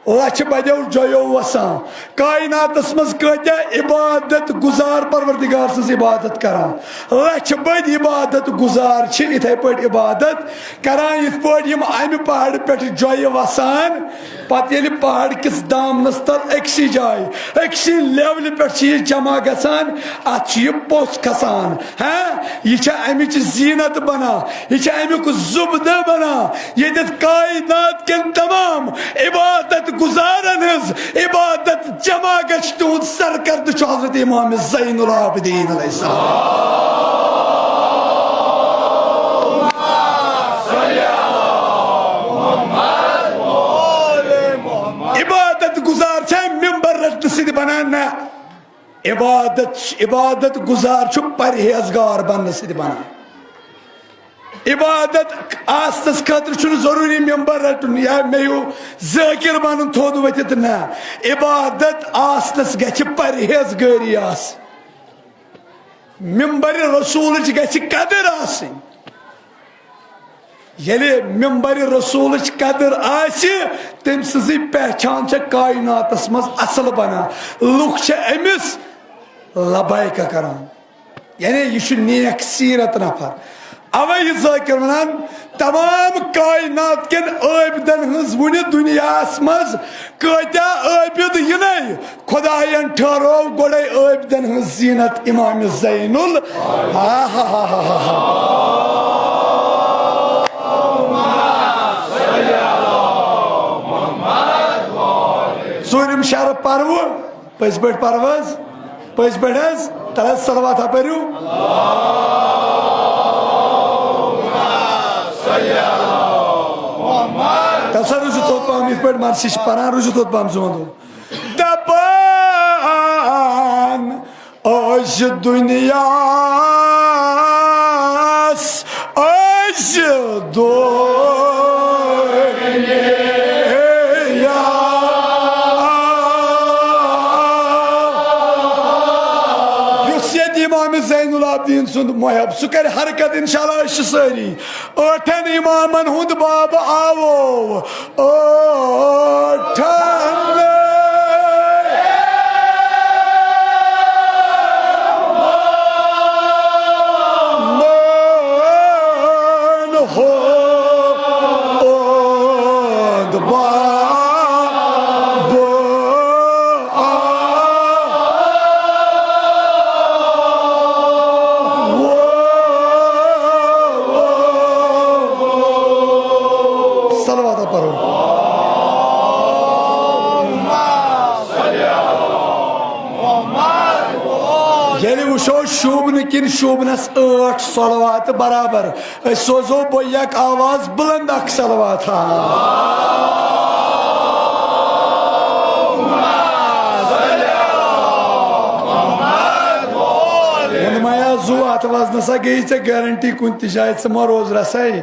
لچھِ بدیو جۄیو وسان۔ کائناتس منٛز کۭتیاہ عبادت گزار پروردگار سٕنٛز عبادت کران؟ لچھِ بٔدۍ عبادت گزار چھِ اِتھے پٲٹھۍ عبادت کران، یِتھ پٲٹھۍ یِم امہِ پہاڑٕ پٮ۪ٹھ جۄیہِ وسان، پتہٕ ییٚلہِ پہاڑ کِس دامنس تل أکسٕے جایہِ، أکسٕے لیولہِ پٮ۪ٹھ چھِ یہِ جمع گژھان، اتھ چھُ یہِ پوٚژھ کھسان۔ ہاں، یہِ چھےٚ امِچ زینت بنان، یہِ چھےٚ امیُک زُبدٕ بنان۔ ییٚتٮ۪تھ کائنات کٮ۪ن تمام عبادت گزارن ہٕنٛز عبادت جمع گژھِ، تِہُنٛد سرکردٕ چھُ حضرت امام زین العابدین علیہ السلام۔ عبادت گزار چھا ممبر رٹنہٕ سۭتۍ بنان؟ نہ۔ عبادت، عبادت گزار چھُ پرہیزگار بننہٕ سۭتۍ بنان۔ عبادت آسنس خٲطرٕ چھُنہٕ ضروٗری ممبر رٹُن یا مےٚ ہیوٗ ذٲکر بنُن تھوٚد ؤتھِتھ، نہ۔ عبادت آسنس گژھِ پرہیزگٲری آسٕنۍ۔ ممبر رسولٕچ گژھِ قدر آسٕنۍ۔ ییٚلہِ ممبر رسولٕچ قدر آسہِ، تٔمۍ سٕنٛزٕے پہچان چھےٚ کائناتس منٛز اصل بنان۔ لُکھ چھِ أمِس لبیک کران۔ یعنی یہِ چھُ نیک سیرت نفر۔ اوے یہِ ذٲکر ونان، تمام کائنات کٮ۪ن عٲبدن ہٕنٛز وُنہِ دُنیاہس منٛز کۭتیاہ عٲبد یِنَے، خداین ٹھہرٲو گۄڈَے عٲبدن ہٕنٛز زینت امام زین ال-، آہا۔ ژوٗرِم شعر پروٕ۔ پٔزۍ پٲٹھۍ پروٕ حظ؟ پٔزۍ پٲٹھۍ حظ؟ تَلہٕ حظ صلوات ہا پٔرِو۔ تَلہٕ سا روٗزِو تھوٚد پَہَم، یِتھ پٲٹھۍ مرثی چھِ پَران، روٗزِو تھوٚد پَہَم زوندو۔ دَپان ٲسۍ دُنیاہَس، ٲسۍ دُنیا۔ یُس ییٚتہِ امام زین العابدین سُنٛد محب، سُہ کرِ حرکت، انشاءاللہ أسۍ چھِ سٲری۔ ٲٹھن امامن ہُنٛد باب آوو، ٲٹھن۔ وٕچھو شوٗبنہٕ کِنۍ شوٗبنس ٲٹھ صلوات برابر۔ أسۍ سوزو بہٕ یک آواز بلند اکھ صلوات ہا۔ ووٚنمَے ہا زُو اَتھ وزنہٕ سا گٔیی ژےٚ گارنٹی کُنہِ تہِ جایہِ، ژٕ ما روز رسَے۔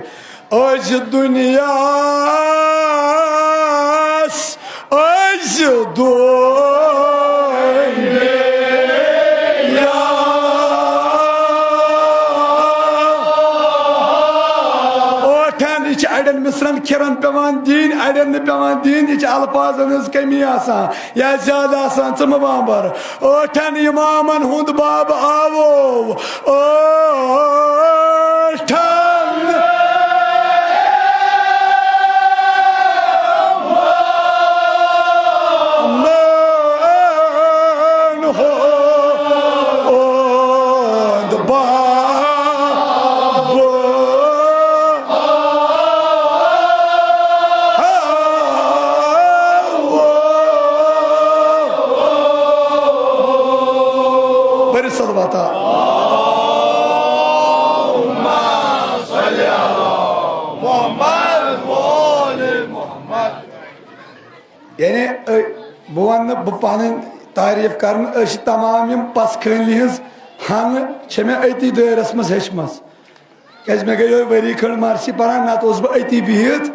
أزۍ دُنیاہَس، أزۍ دُنیا۔ ٲٹھن، یہِ چھِ اَڑٮ۪ن مِصرن کھِرن پٮ۪وان دِنۍ، اَڑٮ۪ن نہٕ پٮ۪وان دِنۍ، یہِ چھِ الفاظن ہٕنٛز کٔمی آسان یا زیادٕ آسان، ژٕ مہٕ بامبر۔ ٲٹھن اِمامن ہُنٛد باب آوو۔ ٲٹھن۔ ہُنٛد باب۔ بٔرِو صلواتا۔ یعنی، أ-، بہٕ وَنہٕ نہٕ بہٕ پَنٕنۍ تعریٖف کَرٕ نہٕ، أسۍ چھِ تمام یِم پَسہٕ خٲلی ہٕنٛز ہَنہٕ چھےٚ مےٚ أتی دٲیرَس منٛز ہیٚچھمٕژ۔ کیازِ مےٚ گٔے یِہوٚے ؤری کھنٛڈ مرثی پران، نتہٕ اوسُس بہٕ أتی بِہِتھ۔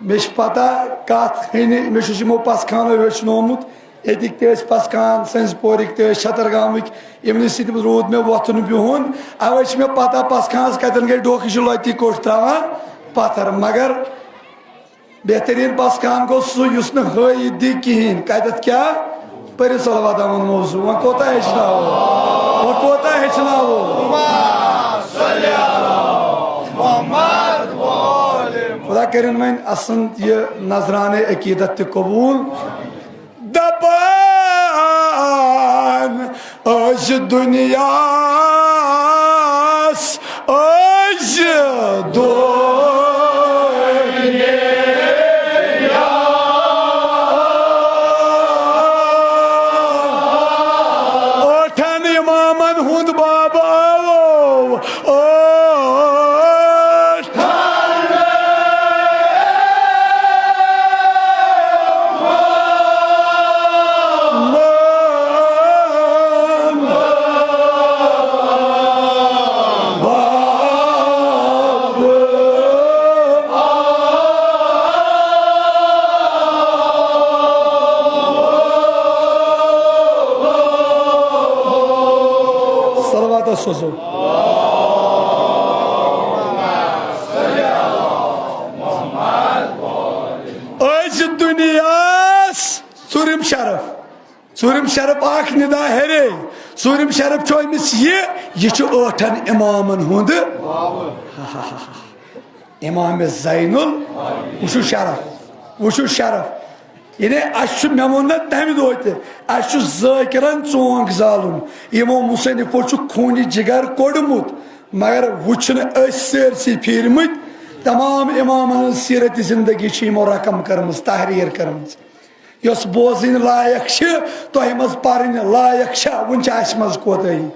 مےٚ چھِ پتہ کتھ ہٕنہِ، مےٚ چھُس یِمو پسخانو ہیٚچھنومُت۔ ییٚتِکۍ تہِ ٲسۍ پسخان، سٲنِس پورٕکۍ تہِ ٲسۍ، چھترگامٕکۍ، یِمنٕے سۭتۍ روٗد مےٚ وۄتھُن بِہُن۔ اوے چھِ مےٚ پتہ پسخانس کتٮ۪ن گٔے ڈوکھٕ، یہِ چھُ لۄتی کوٚٹھ تراوان پتھر۔ مگر بہترین پسخان گوٚو سُہ یُس نہٕ ہٲیِتھ دی کِہیٖنۍ۔ کتٮ۪تھ کیٛاہ؟ پٔرِو صلوات آمُن موضوع۔ وۄنۍ کوتاہ ہیٚچھناوو؟ وۄنۍ کوتاہ ہیٚچھناوو؟ خدا کٔرِن وۄنۍ اسُنٛد یہِ نذرانہٕ عقیدت تہِ قبوٗل۔ دپان أزۍ دُنیاہَس، أزۍ دُنیا۔ ٲٹھن اِمامن ہُنٛد باب آوو، ٲٹھ صلوات سوزو۔ أزۍ دُنیاہَس ژوٗرِم شرف، ژوٗرِم شرف اکھ ندا ہیرے، ژوٗرِم شرف چھُ أمِس یہِ، یہِ چھُ ٲٹھن اِمامن ہُنٛد اِمام زین ال-، وٕچھِو شرف، وٕچھِو شرف۔ یعنی اَسہِ چھُ، مےٚ ووٚن نہ تَمہِ دۄہ تہِ، اَسہِ چھُ ذٲکِرَن ژونٛگ زالُن۔ یِمو مُصنِفو چھُ خوٗنہِ جِگر کوٚڑمُت، مگر وۄنۍ چھِنہٕ أسۍ سٲرسٕے پھیٖرمٕتۍ۔ تمام اِمامَن ہٕنٛز سیٖرت زندگی چھِ یِمو رقم کٔرمٕژ، تحریر کٔرمٕژ۔ یۄس بوزٕنۍ لایق چھِ، تۄہہِ منٛز پَرٕنۍ لایق چھا، وٕنہِ چھِ اَسہِ منٛز کوتٲہی۔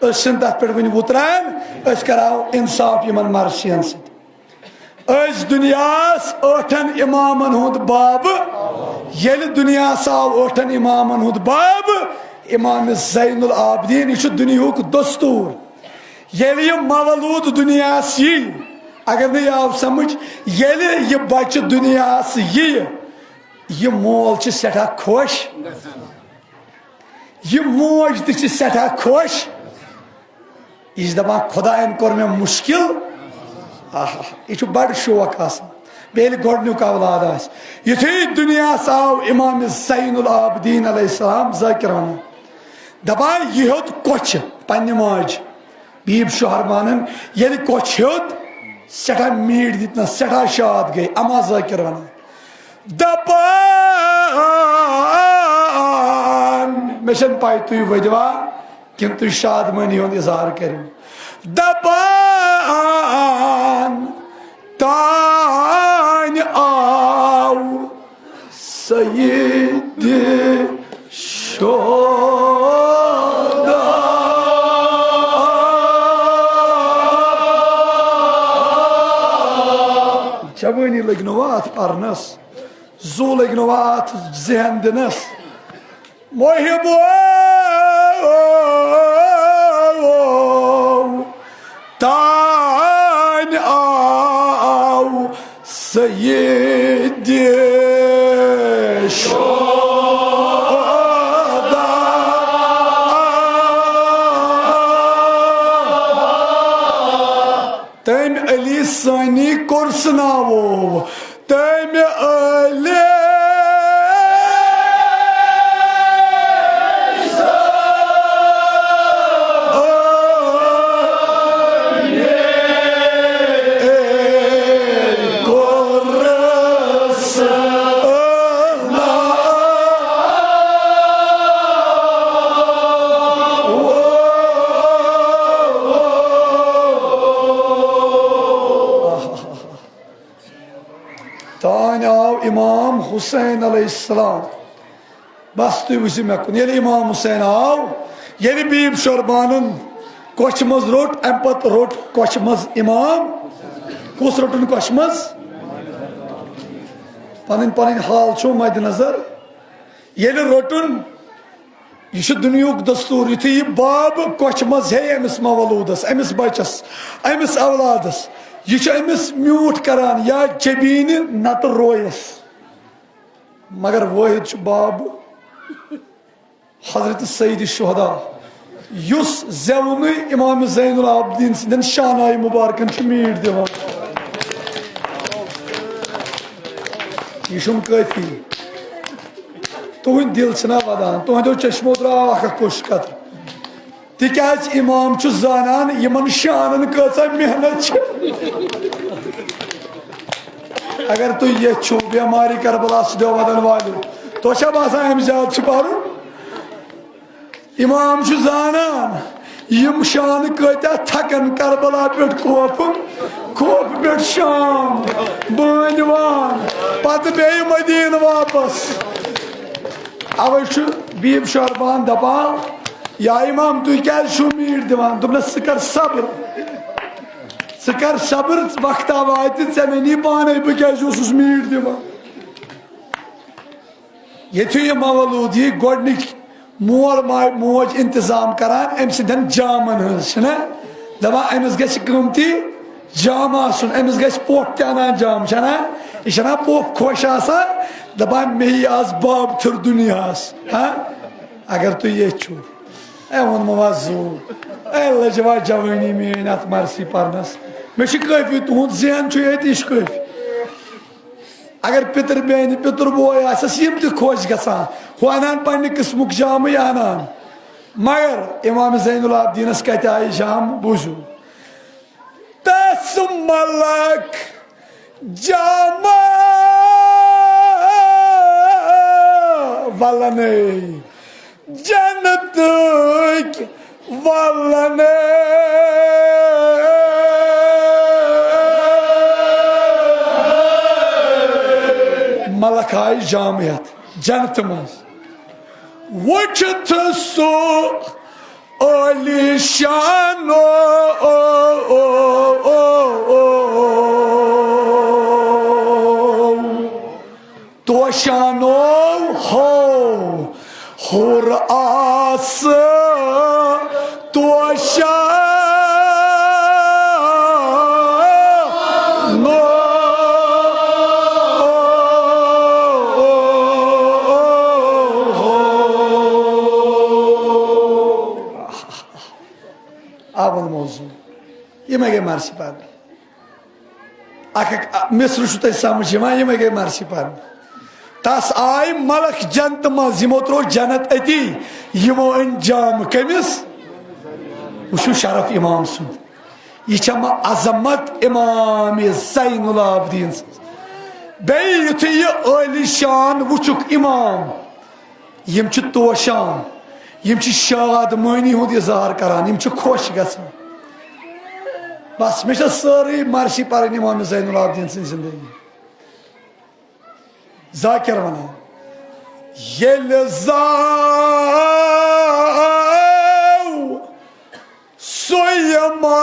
أسۍ چھِنہٕ تَتھ پٮ۪ٹھ وٕنہِ وُتران، أسۍ کَرو اِنصاف یِمَن مرثیَن سۭتۍ۔ أزۍ دُنیاہَس ٲٹھن اِمامَن ہُنٛد باب، ییٚلہِ دُنیاہَس آو ٲٹھن اِمامَن ہُنٛد باب، اِمام زین العابدیٖن، یہِ چھُ دُنیاہُک دستوٗر۔ ییٚلہِ یہِ مولوٗد دُنیاہَس یی، اگر نہٕ یہِ آو سمجھ، ییٚلہِ یہِ بچہٕ دُنیاہَس یی، یہِ مول چھِ سٮ۪ٹھاہ خۄش، یہِ موج تہِ چھِ سٮ۪ٹھاہ خۄش۔ یہِ چھِ دَپان، "خۄدایَن کوٚر مےٚ مُشکِل۔" آہا، یہِ چھُ بَڑٕ شوق آسان۔ بیٚیہِ ییٚلہِ گۄڈٕنیُک اولاد آسہِ۔ یُتھُے دُنیاہَس آو اِمام زین العابدیٖن علیہ السلام، ذٲکِر وَنان، دَپان، یہِ ہیوٚت کۄچھِ پنٛنہِ ماجہِ۔ بیٖب شوہر وَنان، ییٚلہِ کۄچھِ ہیوٚت، سٮ۪ٹھاہ میٖٹھۍ دِتنَس، سٮ۪ٹھاہ شاد گٔے۔ اما ذٲکِر وَنان، دَپان، مےٚ چھَنہٕ پَے تُہۍ ؤدوا کِنہٕ تُہۍ شادمٲنی ہُنٛد اظہار کٔرِو۔ دَپان، تانۍ آو سید شہدا۔ پرنس، زو لٔگۍ نہٕ وۄنۍ اتھ ذہن دِنس۔ محب تانۍ آو سید شہدا۔ تٔمۍ علی ثانی کوٚر سُہ ناوو، تٔمۍ علی کوٚر سُہ ناوو۔ تانۍ آو امام حسین علیہ السلام۔ بس تُہۍ وٕچھِو مےٚ کُن۔ ییٚلہِ امام حسین آو، ییٚلہِ بیٖب شربانن کۄچھِ منٛز روٚٹ، امہِ پتہٕ روٚٹ کۄچھِ منٛز امام۔ کُس روٚٹُن کۄچھِ منٛز؟ پنٕنۍ پنٕنۍ حال چھو مدِ نظر۔ ییٚلہِ روٚٹُن، یہِ چھُ دُنیہُک دستور، یُتھُے یہِ باب کۄچھِ منٛز ہیٚیہِ أمِس مولوٗدس، أمِس بچس، أمِس اولادس، یہِ چھُ أمِس میوٗٹھ کران یا جبیٖنہِ نتہٕ رویس۔ مگر وٲحد چھُ باب حضرت سید شہدا، یُس زیوُنُے امام زین العابدین سٕنٛدٮ۪ن شانایہِ مبارکن چھُ میٖٹھ دِوان۔ یہِ چھُم کٲفی۔ تُہٕنٛدۍ دِل چھِنا وَدان، تُہٕنٛدیو چشمو درٛاو اکھ اکھ کوٚش قطرٕ۔ تِکیٛازِ اِمام چھُ زانان یِمن شانن کۭژاہ محنت چھِ۔ اگر تُہۍ ییٚتھۍ چھِو، بیمارِ کربلا سٕنٛدیو وَدن والیو، تۄہہِ چھا باسان اَمہِ زیادٕ چھُ پَرُن؟ اِمام چھُ زانان یِم شانہٕ کۭتیٛاہ تھکن، کربلا پٮ۪ٹھ کوفہٕ، کوفہٕ پٮ۪ٹھ شام، بٲنۍ وان، پتہٕ بیٚیہِ مدیٖنہٕ واپس۔ اوے چھُ بیٖب شربان دپان، یا امام، تُہۍ کیازِ چھِو میٖٹھ دِوان؟ دوٚپنس، ژٕ کر صبر، ژٕ کر صبر، وقتہ واتہِ ژےٚ مےٚ نی پانے، بہٕ کیازِ اوسُس میٖٹھ دِوان؟ ییٚتھُے یہِ مولوٗد یی، گۄڈٕنِکۍ مول ما-، موج انتظام کران أمۍ سٕنٛدٮ۪ن جامن ہٕنٛز، چھِنہ؟ دپان، أمِس گژھِ قۭمتی جامہٕ آسُن، أمِس گژھِ پوٚپھ تہِ انان جامہٕ، چھَنہ؟ یہِ چھَنہ پوٚپھ خۄش آسان؟ دپان، مےٚ یی آز باب تھِر دُنیاہس، ہا؟ اگر تُہۍ ییٚتھۍ چھِو۔ اے، ووٚنمو وۄنۍ زوٗ۔ اے، لٔجوا جوٲنی میٛٲنۍ اتھ مرثی پرنس۔ مےٚ چھِ کٲفی، تُہُنٛد ذہن چھُ ییٚتہِ، یہِ چھُ کٲفی۔ اگر پِتٕر بیٚنہِ، پِتُر بوے آسٮ۪س، یِم تہِ خۄش گژھان، ہُہ اَنان پننہِ قٕسمُک جامٕے اَنان۔ مگر امام زین العابدینس کتہِ آیہِ جام؟ بوٗزِو۔ تس ملک جامہ ولنے جنتٕکۍ ولنے۔ ملک آیہِ جامہٕ ہٮ۪تھ جنتہٕ منٛز۔ وٕچھِتھ سُہ عٲلی شانو توشانو ہو، ہُر آس توشانو۔ آ ووٚن موضوع۔ یِمے گٔے مرثی پرنہِ۔ اکھ اکھ مصرٕ چھُ تۄہہِ سمجھ یِوان، یِمے گٔے مرثی پرنہِ۔ تس آے ملک جنت منٛز، یِمو ترٛوو جنت أتی، یِمو أنۍ جام کٔمِس؟ وٕچھِو شرف امام سُنٛد، یہِ چھےٚ ما عظمت امام زین العابدین سٕنٛز۔ بیٚیہِ یُتھُے یہِ عٲلی شان وٕچھُکھ امام، یِم چھِ توشان، یِم چھِ شادمٲنی ہُنٛد اظہار کران، یِم چھِ خۄش گژھان۔ بس، مےٚ چھےٚ سٲرٕے مرثی پرٕنۍ امام زین العابدین سٕنٛز زندگی۔ ذاکر ونان، ییٚلہِ زاو سُہ امام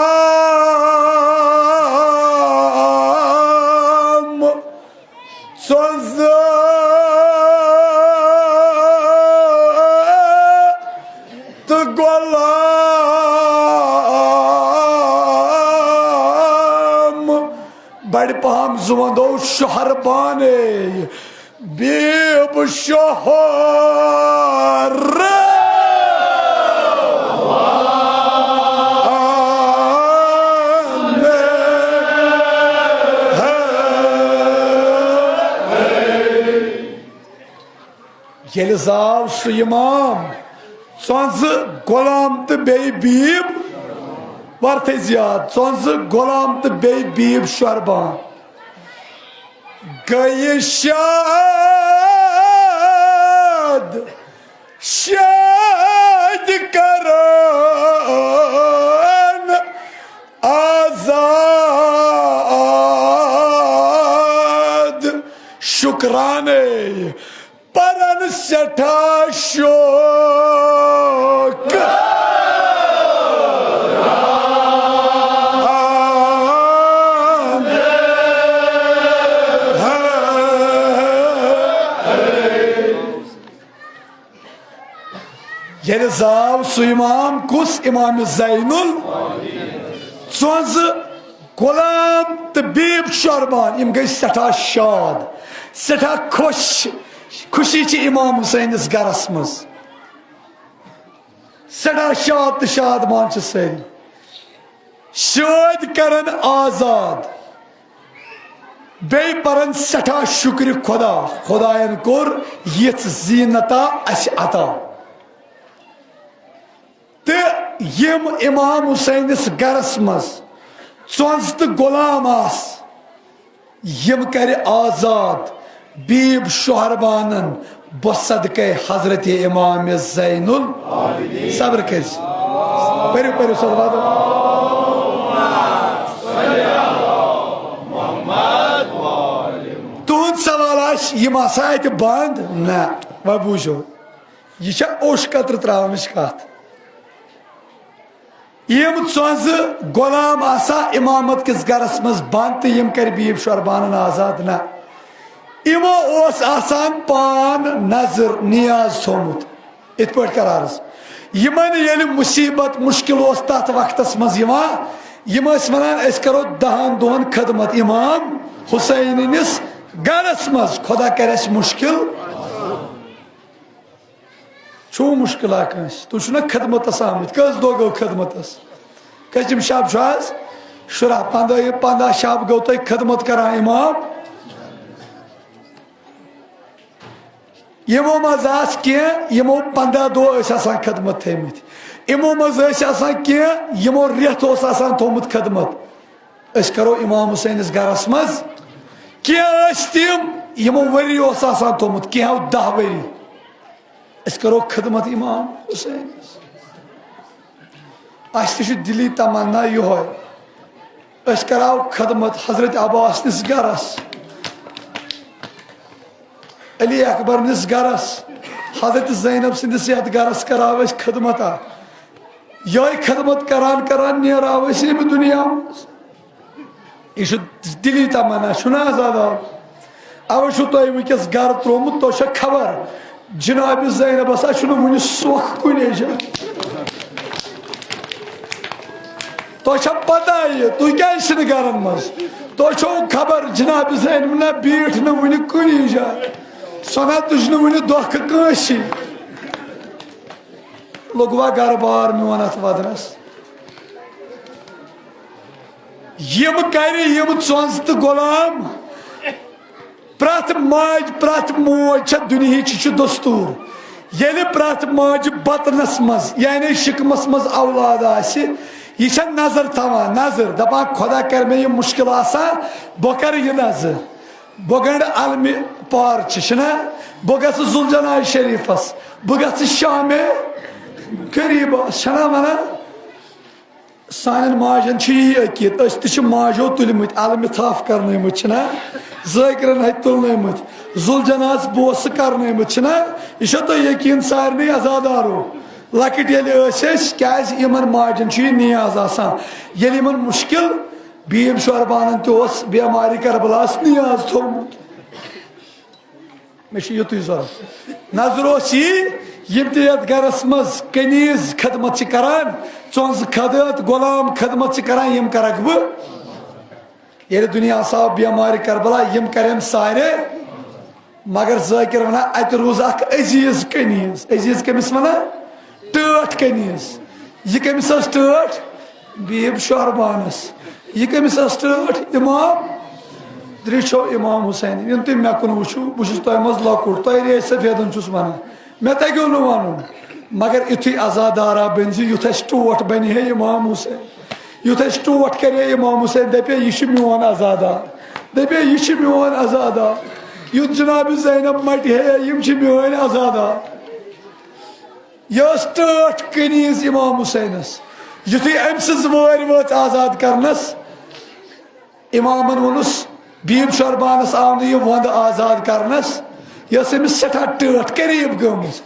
پہم زُوندو شہر بانے، بیب شہر۔ ییٚلہِ زاو سُہ اِمام، ژۄنٛزٕ غلام تہٕ بیٚیہِ بیٖب، ورتھٕے زیاد، ژۄنٛزٕ غلام تہٕ بیٚیہِ بیٖب شۄربان۔ گٔیہِ شاد، شاد کران آزاد۔ شُکرانے پرن سٮ۪ٹھاہ شوق۔ ییٚلہِ زاو سُہ اِمام، کُس اِمام؟ زینُل۔ ژۄنٛزٕ غلام تہٕ بیٖب شۄربان، یِم گٔے سٮ۪ٹھاہ شاد، سٮ۪ٹھاہ خۄش۔ خوشی چھِ اِمام حُسینَس گَرَس منٛز، سٮ۪ٹھاہ شاد تہٕ شادمان چھِ سٲری۔ شٲدۍ کَرَن آزاد، بیٚیہِ پَرَن سٮ۪ٹھاہ شُکرِ خۄدا، خۄدایَن کوٚر یِژھ زیٖنتا اَسہِ عطا۔ تہٕ یِم اِمام حُسینَس گَرَس منٛز ژۄنٛزٕ تہٕ غلام آسہٕ، یِم کَرِ آزاد بیٖب شۄہربانَن بصدقے حضرت اِمام زین ال۔ صبر کٔرِو، پٔرِو، پٔرِو صلوات۔ تُہُنٛد سوال آسہِ، یِم آسا اَتہِ بنٛد؟ نہ، وۄنۍ بوٗزِو۔ یہِ چھےٚ اوٚش کترٕ تراونٕچ کتھ۔ یِم ژۄنٛزٕ غلام آسا امامت کِس گرس منٛز بند تہٕ یِم کرِ بیٖب شۄربانن آزاد؟ نہ، یِمو اوس آسان پان نذر نیاز تھومُت۔ یِتھ پٲٹھۍ کر عرض، یِمن ییٚلہِ مُصیبت مُشکل اوس تتھ وقتس منٛز یِوان، یِم ٲسۍ ونان، أسۍ کرو دہن دۄہن خدمت امام حسینِنِس گرس منٛز، خدا کرِ اسہِ مُشکل۔ چھُو مُشکِلا کٲنٛسہِ؟ تُہۍ چھِو نا خدمتس آمٕتۍ؟ کٔژ دۄہ گوٚو خدمتس؟ کٔژِم شب چھُ آز؟ شُراہ، پنٛداہ، یہِ پنٛداہ شب گوٚو تۄہہِ خدمت کران امام۔ یِمو منٛز آسہٕ کینٛہہ، یِمو پنٛداہ دۄہ ٲسۍ آسان خدمت تھٲومٕتۍ۔ یِمو منٛز ٲسۍ آسان کینٛہہ، یِمو رٮ۪تھ اوس آسان تھوٚومُت خدمت۔ أسۍ کرو امام حسینس گرس منٛز۔ کینٛہہ ٲسۍ تِم، یِمو ؤری اوس آسان تھوٚومُت، کینٛہو دَہ ؤری۔ أسۍ کرو خدمت امام حسینس۔ اسہِ تہِ چھُ دِلی تمنا یِہوے، أسۍ کراو خدمت حضرت عباس نِس گرس، علی اکبر نِس گرس، حضرت زینب سٕنٛدِس یتھ گرس کراو أسۍ خدمت اکھ۔ یِہوٚے خدمت کران کران نیراو أسۍ ییٚمہِ دُنیا منٛز۔ یہِ چھُ دِلی تمنا، چھُنہٕ آزاد آو؟ اَوَے چھُو تۄہہِ وٕنکیٚس گرٕ ترٛوومُت، تۄہہِ چھےٚ خبر، جناب زینبس ہا چھُنہٕ وُنہِ سۄکھ کُنے جایہِ۔ تۄہہِ چھےٚ پتہ یہِ، تُہۍ کیٛازِ چھِنہٕ گرن منٛز؟ تۄہہِ چھو خبر، جناب زینب نہ بیٖٹھ نہٕ وُنہِ کُنی جایہِ، سۄ نہ تُج نہٕ وُنہِ دۄکھٕ کٲنٛسی۔ لوٚگوا گرٕ بار میون اتھ ودنس؟ یِم کرِ یِم ژۄنٛزٕ تہٕ غلام؟ پرٛٮ۪تھ ماجہِ، پرٛٮ۪تھ موج چھےٚ دُنہِچ، یہِ چھُ دستوٗر۔ ییٚلہِ پرٛٮ۪تھ ماجہِ بطنس منٛز، یعنی شِکمس منٛز اولاد آسہِ، یہِ چھےٚ نظر تھاوان، نظر، دپان، خۄدا کرِ مےٚ یہِ مُشکل آسان، بہٕ کرٕ یہِ نظر۔ بہٕ گنٛڈٕ علمہِ پارچہِ، چھِنہ؟ بہٕ گژھٕ ذوالجناح شریٖفس، بہٕ گژھٕ شامِ غریٖبس، چھِنہ ونان؟ سانٮ۪ن ماجن چھُ یی عقیٖد، أسۍ تہِ چھِ ماجو تُلمٕتۍ، علمہِ تھپھ کرنٲومٕتۍ، چھِنہ؟ ذٲکرن ہتہِ تُلنٲومٕتۍ، ذوالجناحس بوسہٕ کرنٲومٕتۍ، چھِنہ؟ یہِ چھو تۄہہِ یقیٖن سارنٕے عزادارو۔ لۄکٕٹۍ ییٚلہِ ٲسۍ أسۍ، کیازِ یِمن ماجن چھُ یہِ نیاز آسان، ییٚلہِ یِمن مُشکل بیٖب شوربانن تہِ اوس بیمارِ کربلاہس نیاز تھوٚومُت۔ مےٚ چھُ یُتُے ضوٚرتھ۔ نظر اوس یی، یِم تہِ یتھ گرس منٛز کنیز خدمت چھِ کران، ژۄنٛزٕ خدمت، غلام خدمت چھِ کران، یِم کرکھ بہٕ۔ ییٚلہِ دُنیاہَس آو بیمارِ کربلا، یِم کرٮ۪م سارے، مگر ذٲکِر وَنان، اَتہِ روٗز اکھ عزیٖز کنیٖز۔ عزیٖز کٔمِس وَنان؟ ٹٲٹھ کنیٖز۔ یہِ کٔمِس ٲس ٹٲٹھ؟ بیٖب شہربانَس۔ یہِ کٔمِس ٲس ٹٲٹھ؟ امام، درٛیٚچھو امام حسین۔ ییٚلہِ تُہۍ مےٚ کُن وٕچھِو، بہٕ چھُس تۄہہِ منٛز لۄکُٹ، تۄہہِ ریش سفیدن چھُس وَنان، مےٚ تَگیو نہٕ وَنُن۔ مگر یُتھُے عزادارا بٔنۍ زِ، یُتھ اَسہِ ٹوٹھ بَنہِ ہے امام حسین، یُتھ اَسہِ ٹوٹھ کَرِ ہے امام حسین، دَپہِ ہے، یہِ چھُ میون عزادار، دَپہِ ہے، یہِ چھُ میون عزادار، یُتھ جناب زینب مَٹہِ ہے، یِم چھِ میٲنۍ عزادار۔ یہِ ٲس ٹٲٹھ کنیز امام حسینس۔ یُتھُے أمۍ سٕنٛز وٲرۍ وٲژ آزاد کرنس، امامن ووٚنُس، بیٖب شہربانس آو نہٕ یہِ وۄندٕ آزاد کرنس، یہِ ٲس أمِس سٮ۪ٹھاہ ٹٲٹھ قریب گٔمٕژ۔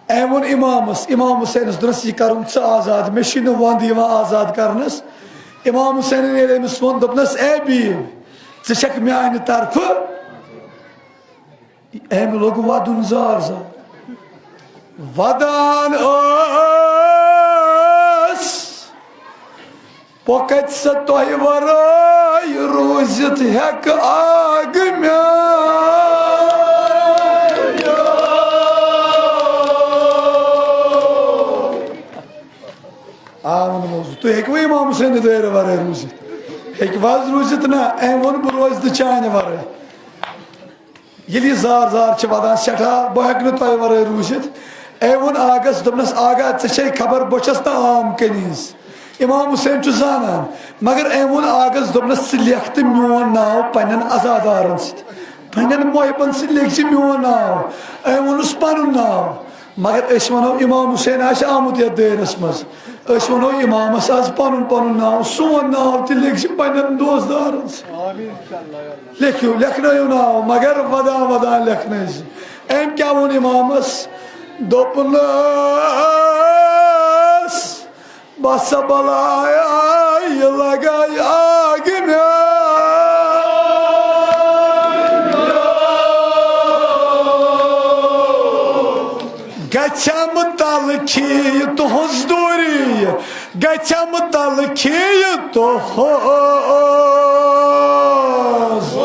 أمۍ ووٚن امامس، امام حسینس دوٚپنس، یہِ کرُن ژٕ آزاد، مےٚ چھُے نہٕ وۄندٕ یِوان آزاد کرنس۔ امام حسینن ییٚلہِ أمِس ووٚن، دوٚپنس، اے بیٖب، ژٕ چھکھ میانہِ طرفہٕ؟ أمۍ لوٚگ وَدُن زار زار۔ وَدان ٲس، بہٕ کَتہِ سا تۄہہِ وَرٲے روٗزِتھ ہٮ۪کہٕ آگہٕ مےٚ؟ آ، ووٚنمو، تُہۍ ہیٚکِوٕ اِمام حُسینہِ دٲیرٕ وَرٲے روٗزِتھ؟ ہیٚکِو حظ روٗزِتھ؟ نہ، أمۍ ووٚن، بہٕ روزٕ نہٕ چانہِ وَرٲے۔ ییٚلہِ یہِ زار زار چھِ وَدان سٮ۪ٹھاہ، بہٕ ہٮ۪کہٕ نہٕ تۄہہِ وَرٲے روٗزِتھ۔ أمۍ ووٚن آغَس، دوٚپنَس، آغا، ژےٚ چھے خبر، بہٕ چھَس نہٕ عام کنیٖز۔ اِمام حُسین چھُ زانان، مگر أمۍ ووٚن آغَس، دوٚپنَس، ژٕ لیکھ تہٕ میون ناو پنٛنٮ۪ن عزادارَن سۭتۍ، پنٛنٮ۪ن محبَن سۭتۍ لیکھِ زِ میون ناو۔ أمۍ ووٚنُس پَنُن ناو۔ مگر أسۍ وَنو، اِمام حُسین آسہِ آمُت یَتھ دٲیرَس منٛز، أسۍ وَنو اِمامَس آز پَنُن پَنُن ناو، سون ناو تہِ لیکھِ زِ پنٛنٮ۪ن دوستدارَن سۭتۍ۔ لیکھِو، لیکھنٲیِو ناو، مگر وَدان وَدان لیکھنٲیِو۔ أمۍ کیٛاہ ووٚن اِمامَس؟ دوٚپنَس، بَس بَلایا، یہِ لَگایہِ آگہِ مےٚ۔ گژھٮ۪م تَلہٕ کھیٚیہِ تُہٕنٛز دوٗری، گژھٮ۪م تَلہٕ کھیٚیہِ تُہٕنٛز۔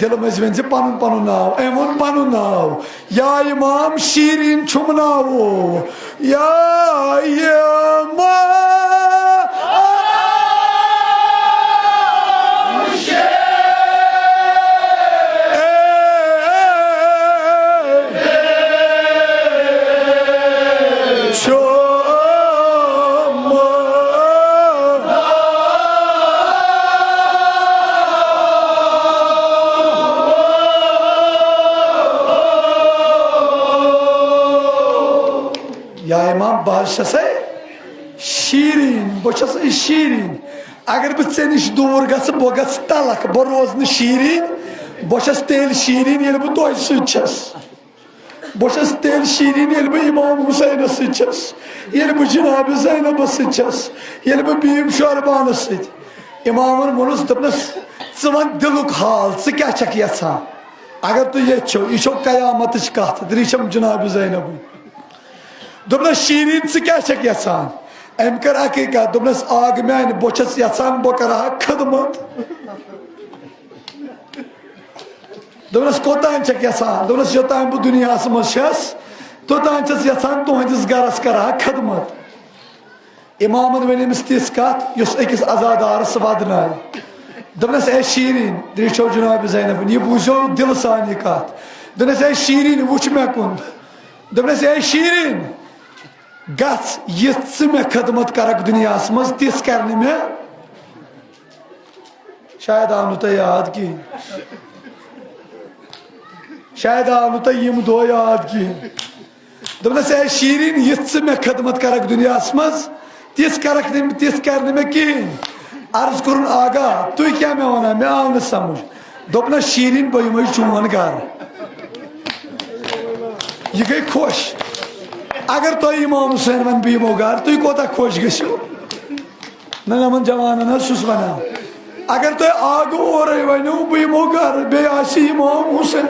دِلہٕ مٔنٛزۍ ؤنۍ زِ پَنُن پَنُن ناو۔ أمۍ ووٚن پَنُن ناو۔ یا امام شیرین چھُم ناوو، یا امام چھُم۔ یا امام، بہٕ حظ چھسے شیرین، بہٕ چھسے شیرین۔ اگر بہٕ ژےٚ نِش دوٗر گژھٕ، بہٕ گژھٕ تلخ، بہٕ روزٕ نہٕ شیرین۔ بہٕ چھس تیٚلہِ شیرین، ییٚلہِ بہٕ تۄہہِ سۭتۍ چھس۔ بہٕ چھس تیٚلہِ شیرین، ییٚلہِ بہٕ امام حسینس سۭتۍ چھس، ییٚلہِ بہٕ جناب زینبس سۭتۍ چھس، ییٚلہِ بہٕ بیم شہربانس سۭتۍ۔ امامن ووٚنُس، دوٚپنس، ژٕ ون دلُک حال، ژٕ کیٛاہ چھکھ یژھان؟ اگر تُہۍ ییٚتہِ چھِو، یہِ چھو قیامتٕچ کتھ، دٔپِو، یہِ چھم جناب زینبٕے۔ دوٚپنس، شیرین، ژٕ کیٛاہ چھکھ یژھان؟ أمۍ کٔر اکٕے کتھ، دوٚپنس، آگ میانہِ، بہٕ چھس یژھان بہٕ کرٕ ہا خدمت۔ دوٚپنس، کوٚتام چھکھ یژھان؟ دوٚپنس، یوٚتام بہٕ دُنیاہس منٛز چھس، توٚتام چھس یژھان تُہنٛدِس گرس کرٕ ہا خدمت۔ امامن ؤنۍ أمِس تِژھ کتھ، یۄس أکِس عزادارس ودنایہِ۔ دوٚپنس، اے شیرین، دٔپِو، چھو جناب زینبن، یہِ بوٗزِو دِلہٕ سان یہِ کتھ۔ دوٚپنس، اے شیرین، وٕچھ مےٚ کُن۔ دوٚپنس، اے شیرین، گژھ، یِژھ ژٕ مےٚ خدمت کرکھ دُنیاہس منٛز، تِژھ کر نہٕ مےٚ۔ شاید آو نہٕ تۄہہِ یاد کِہیٖنۍ۔ شاید آو نہٕ تۄہہِ یِم دۄہ یاد کِہیٖنۍ۔ دوٚپنَس، اے شیٖریٖن، یِژھ ژٕ مےٚ خدمت کرکھ دُنیاہَس منٛز، تِژھ کرکھ نہٕ، تِژھ کر نہٕ مےٚ کِہیٖنۍ۔ عرض کوٚرُن، آغا، تُہۍ کیٛاہ مےٚ وَنان؟ مےٚ آو نہٕ سمجھ۔ دوٚپنَس، شیٖریٖن، بہٕ یِمَے چون گرٕ۔ یہِ گٔے خۄش۔ اگر تۄہہِ امام حسین وَنہِ، بہٕ یِمو گرٕ، تُہۍ کوتاہ خۄش گٔژھِو؟ نہ، یِمن جوانن حظ چھُس ونان، اگر تۄہہِ آگہٕ اورے ونیو، بہٕ یِمو گرٕ، بیٚیہِ آسہِ امام حسین۔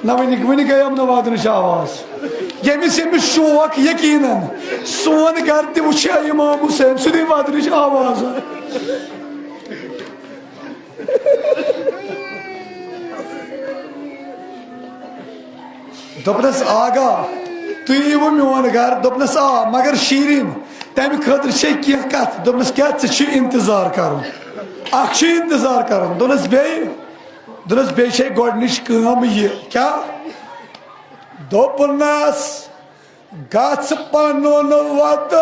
نہ، وٕنہِ وٕنہِ گٔیَم نہٕ وَدنٕچ آواز۔ ییٚمِس ییٚمِس شوق، یقیناً سون گرٕ تہِ وٕچھِ ہا امام حسین، سُہ دی وَدنٕچ آواز۔ دوٚپنَس، "آغا، تُہۍ یِیِو میون گرٕ؟" دوٚپنَس، "آ، مگر شیٖریٖن، تَمہِ خٲطرٕ چھے کینٛہہ کَتھ۔" دوٚپنَس، "کیٛاہ؟ ژےٚ چھُے اِنتظار کَرُن، اَکھ چھُے اِنتظار کَرُن۔" دوٚپنَس، "بیٚیہِ؟" دوٚپنَس، "بیٚیہِ چھے گۄڈٕنِچ کٲم یہِ۔" "کیٛاہ؟" دوٚپنَس، "گژھ پنُن وطن۔"